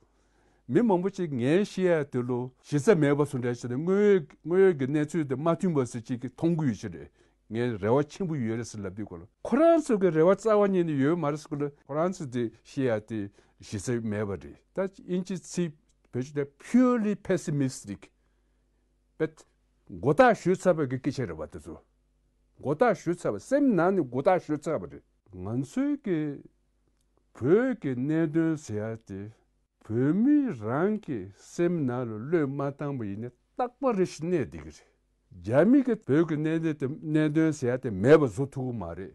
མི་མང་པོ་ཅིག་ངས་བཤད་ཡ་དེ་ལོ་གཞི་རྩ་མེད་པ་སུ་འདྲ་ཞིག་དང་དངོས་ཡོད་དངོས་ཡོད་ཀྱི་གནས་ཚུལ་དེ་མ་མཐུན་པ་སུ་ཅིག་གིས་མཐོང་གི་ཡོད་ཞིག་རེད། ངས་རེ་བ་ཆེན་པོ་ཡོད་རེད་ཟེར་ལབ་དུས་གོ་ལ་ཁོ་རང་ཚོ་གི་རེ་བ་རྩ་བ་ཉིད་ནས་ཡོད་མ་རེད་ཟེར་གོ་ལ་ཁོ་རང་ཚོ་དེ་བཤད་ཡ་དེ་གཞི་རྩ་མེད་པ་རེད། ད་དབྱིན་ཇི་ཚིག་བེད་སྤྱོད་དེ་purely pessimistic བེད། མགོ་བཏགས་ཞུས་ཚར་བའི་གི་སྐད་ཆ་རེད་བ་དེ་ཚོ། མགོ་བཏགས་ཞུས་ཚར་བ་སེམས་ནང་ནས་མགོ་བཏགས་ཞུས་ཚར་བ་རེད། ང་ཚོའི་གི་བོད་ཀྱི་གནད་དོན་ཟེར་ཡ་དེ་བོད་མི་རང་གི་སེམས་ནང་ལ་བློས་མ་བཏང་བ་ཡིན་ན་རྟག་པ་རེ་ཞིག་གནས་བསྡད་ཀྱི་རེད། རྒྱ་མི་གི་བོད་ཀྱི་གནད་དོན་དེ་གནད་དོན་ཟེར་ཡ་དེ་མེད་པ་བཟོ་ཐུབ་ཀྱི་མ་རེད།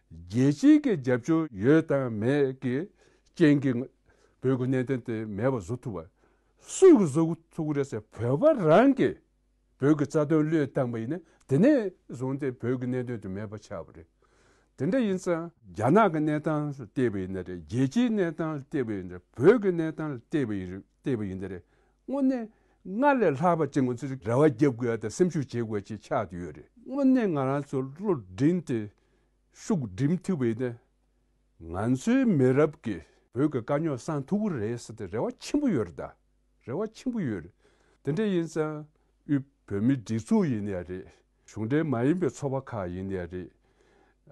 རྒྱལ་སྤྱིའི་གི་རྒྱབ་སྐྱོར་ཡོད་དང་མེད་ཀྱི་རྐྱེན་གྱིས་བོད་ཀྱི་གནད་དོན་དེ་མེད་པ་བཟོ་ཐུབ་པ། སུས་གི་བཟོ་ཐུབ་ཀྱི་རེད་ཟེར་བོད་པ་རང་གིས་བོད་ཀྱི་རྩ་དོན་བློས་བཏང་པ་ཡིན་ན་དེ་ནས་བཟུང་སྟེ་བོད་ཀྱི་གནད་དོན་དེ་མེད་པ་ཆགས་པ་རེད། དེ་འདྲ་ཡིན་ཙང་རྒྱ་ནག་གི་གནས་སྟངས་སུ་བལྟས་པ་ཡིན་ན་རེད། རྒྱལ་སྤྱིའི་གནས་སྟངས་སུ་བལྟས་པ་ཡིན་ན་རེད། བོད་ཀྱི་གནས་སྟངས་སུ་བལྟས་པ་ཡིན་བལྟས་པ་ཡིན་ན་རེད། དངོས་གནས་སྔར་ལས་ལྷག་པ་ཅིག་ང་ཚོས་རེ་བ་རྒྱབ་དགོས་ཡ་དང་སེམས་ཤུགས་བྱེད་དགོས་ཡ་ཅིག་ཆགས་བསྡད་ཡོད་རེད། དངོས་གནས་ང་རང་ཚོ་བློ་བསྒྲིམས་ཏེ་ཤུགས་བསྒྲིམས་ཐུབ་པ་ཡིན་ན། ང་ཚོའི་མི་རབས་ཀྱིས་བོད་ཀྱི་དཀའ་རྙོག་སངས་ཐུབ་ཀྱི་རེད་ཟེར་ཏེ་རེ་བ་ཆེན་པོ་ཡོད་རེད་ད། རེ་བ་ཆེན་པོ་ཡོད་རེད། དེ་འདྲ་ཡིན་ཙང་དབུས་བོད་མིའི་སྒྲིག་འཛུགས་ཡིན་ཡ་རེད། གཞུང་འབྲེལ་མ་ཡིན་པའི་ཚོགས་པ་ཁག་ཡིན་ཡ་རེད།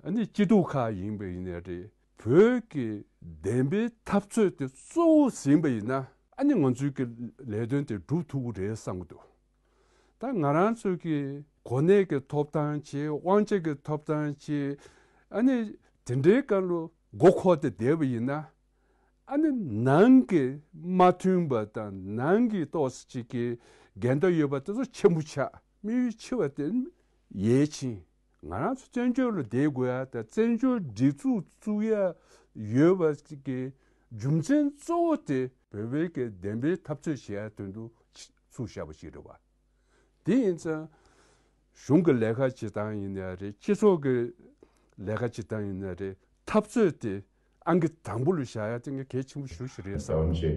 ཨ་ནི་སྐྱིད་སྡུག་ཁག་ཡིན་པ་ཡིན་ཡ་རེད། བོད་ཀྱི་བདེན་པའི་འཐབ་རྩོད་དེ་གཙོ་བོ་ཟིན་པ་ཡིན་ན། ཨ་ནི་ང་ཚོའི་གི་ལས་དོན་དེ་འགྲུབ་ཐུབ་ཀྱི་རེད་བསམ་གྱི་འདུག་ད་ང་རང་ཚོའི་གི་གོ་གནས་ཀྱི་ཐོབ་ཐང་བྱས། དབང་ཆ་གི་ཐོབ་ཐང་བྱས། ཨ་ནི་དེ་འདྲའི་སྒང་ལ་མགོ་འཁོར་ཏེ་བསྡད་པ་ཡིན་ན། ཨ་ནི་ནང་གི་མ་མཐུན་པ་དང་། ནང་གི་ཏོག་ཙམ་ཅིག་གི་འགལ་ཟླ་ཡོད་པ་དེ་ཚོ་ཆེན་པོ་ཆགས། དམིགས་ཡུལ་ཆེ་བ་དེ་ཡས་ཕྱིན། ང་རང་ཚོ་བཙན་བྱོལ་ལ་བསྡད་དགོས་ཡ་དང་། བཙན་བྱོལ་སྒྲིག་འཛུགས་བཙུགས་ཡ་ཡོད་པ་ཅིག་གི་རྒྱུ་མཚན་གཙོ་བོ་དེ་བོད་པའི་གི་བདེན་པའི་འཐབ་རྩོད་བྱེད་ཡ་དོན་དུ་ཚུགས་བཞག་པ་ཞིག་རེད་བ། དེ་ཡིན་ཙང་གཞུང་གི་ལས་ཀ་བྱེད་སྟངས་ཡིན་ན་རེད། སྤྱི་ཚོགས་ཀྱི་ལས་ཀ་བྱེད་སྟངས་ཡིན་ན་རེད། འཐབ་རྩོད་དེ་ཨང་ཀི་དང་པོ་ལ་བཞག་ཡ་དེ་ངས་གལ་ཆེན་པོ་ཞེ་པོ་ཞིག་རེད་བསམ། ད་འོན་ཏེ།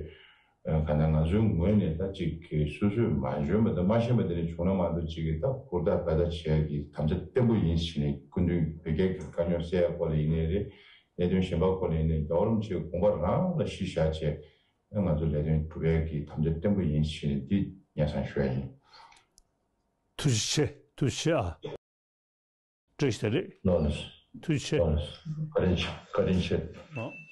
ག་ན་ང་ཚོའི་ངོས་ནས་ད་ཅིག་གི་སོ་སོས་མ་འཇོན་པ་དང་མ་ཤེས་པ་དེ་འདྲ་བྱུང་ན་མ་གཏོགས། ཅིག་གི་ད་ཧུར་ཐག་འབད་ཐག་བྱེད་ཡ་གི་དམ་བཅའ་བརྟན་པོ་ཡིན་ཟེར་ནས། སྐུ་མདུན་བོད་རྒྱ་གི་དཀའ་རྙོག་སེལ་ཡ་སྐོར་ལ་ཡིན་ནའི་རེད། གནད་དོན་གཞན་པ་སྐོར་ལ་ཡིན་ནའི་རྒྱལ་བ་རིན་པོ་ཆེའི་དགོངས་པ་རང་ལ་གཞི་བཞག་བྱས། ང་ཚོ་ལས་དོན་སྒྲུབ་ཡ་གི་དམ་བཅའ་བརྟན་པོ་ཡིན་ཟེར་ནས་འདི་སྙན་སེང་ཞུ་ཡ་ཡིན། ཐུགས་རྗེ་ཆེ། ཐུགས་རྗེ་ཆེ་ཨ། བཀྲ་ཤིས་བདེ་ལེགས། ལགས་སོ། ཐུགས་རྗེ་ཆེ། ལགས་སོ། བཀའ་དྲིན་ཆེ། བཀའ་དྲིན་ཆེ། ཨ།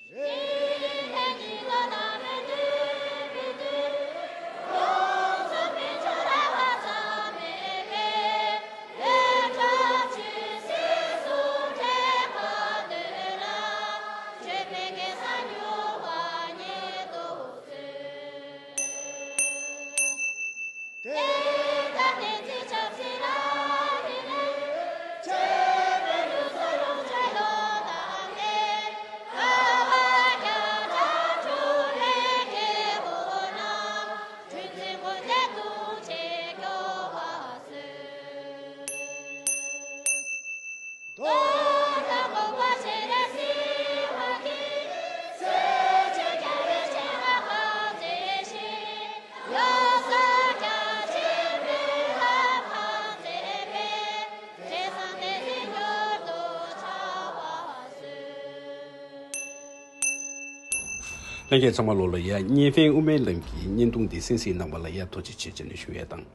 ལྷན་རྒྱས་ཚང་མ་ལོ་ལ་ཡ། གཉན་ཧྥེང་དབུ་མའི་ལམ་གྱི་བརྙན་ཐུང་འདི་གསན་གཟིགས་གནང་བ་ལ་ཡ་ཐུགས་རྗེ་ཆེ་ཅེས་ནས་ཞུ་ཡས་དང་།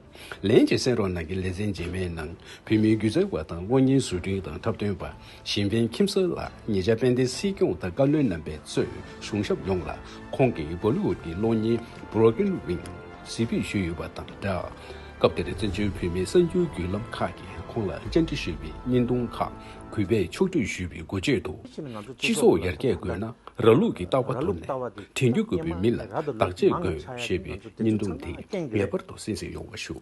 ལན་གཅིག་གསན་རོགས་གནང་གི་ལེ་ཚན་རྗེས་མའི་ནང་བོད་མིའི་སྒྱུ་རྩལ་བ་དང་གློག་བརྙན་བཟོ་སྐྲུན་དང་འཁྲབ་སྟོན་པ་གཞན་ཕན་ཁྱིམ་གསར་ལགས་ཉེ་ཆར་དཔལ་ལྡན་སྲིད་སྐྱོང་དང་བཀའ་བློན་རྣམ་པས་གཙོས་གཞུང་ཞབས་ཡོངས་ལ་ཁོང་གིས་བོ་ལི་ཝུཌ་ཀྱི་གློག་བརྙན་Broken Wings གཟིགས་འབུལ་ཞུས་ཡོད་པ་དང་སྦྲགས། སྐབས་དེར་བཙན་བྱོལ་བོད་མིའི་གསར་འགྱུར་བརྒྱུད་ལམ་ཁག་གིས་ཁོང་ལ་བཅར་འདྲི་ཞུས་པའི་བརྙན་ཐུང་ཁག་གུས་པས་ཕྱོགས་སྒྲིག་ཞུས་པའི་འགོ་བརྗོད་དུ། སྤྱི་ཚོགས་ཡར་རྒྱས་དགོས་ན་ར་ལུག་གི་ལྟ་བ་དོར་ནས་དྲན་རྒྱུ་དགོས་པའི་མི་ལ་བདག་གཅེས་དགོས་ཞེས་པའི་བརྙན་ཐུང་དེ་ངེས་པར་དུ་གསན་གཟིགས་ཡོང་བ་ཞུ།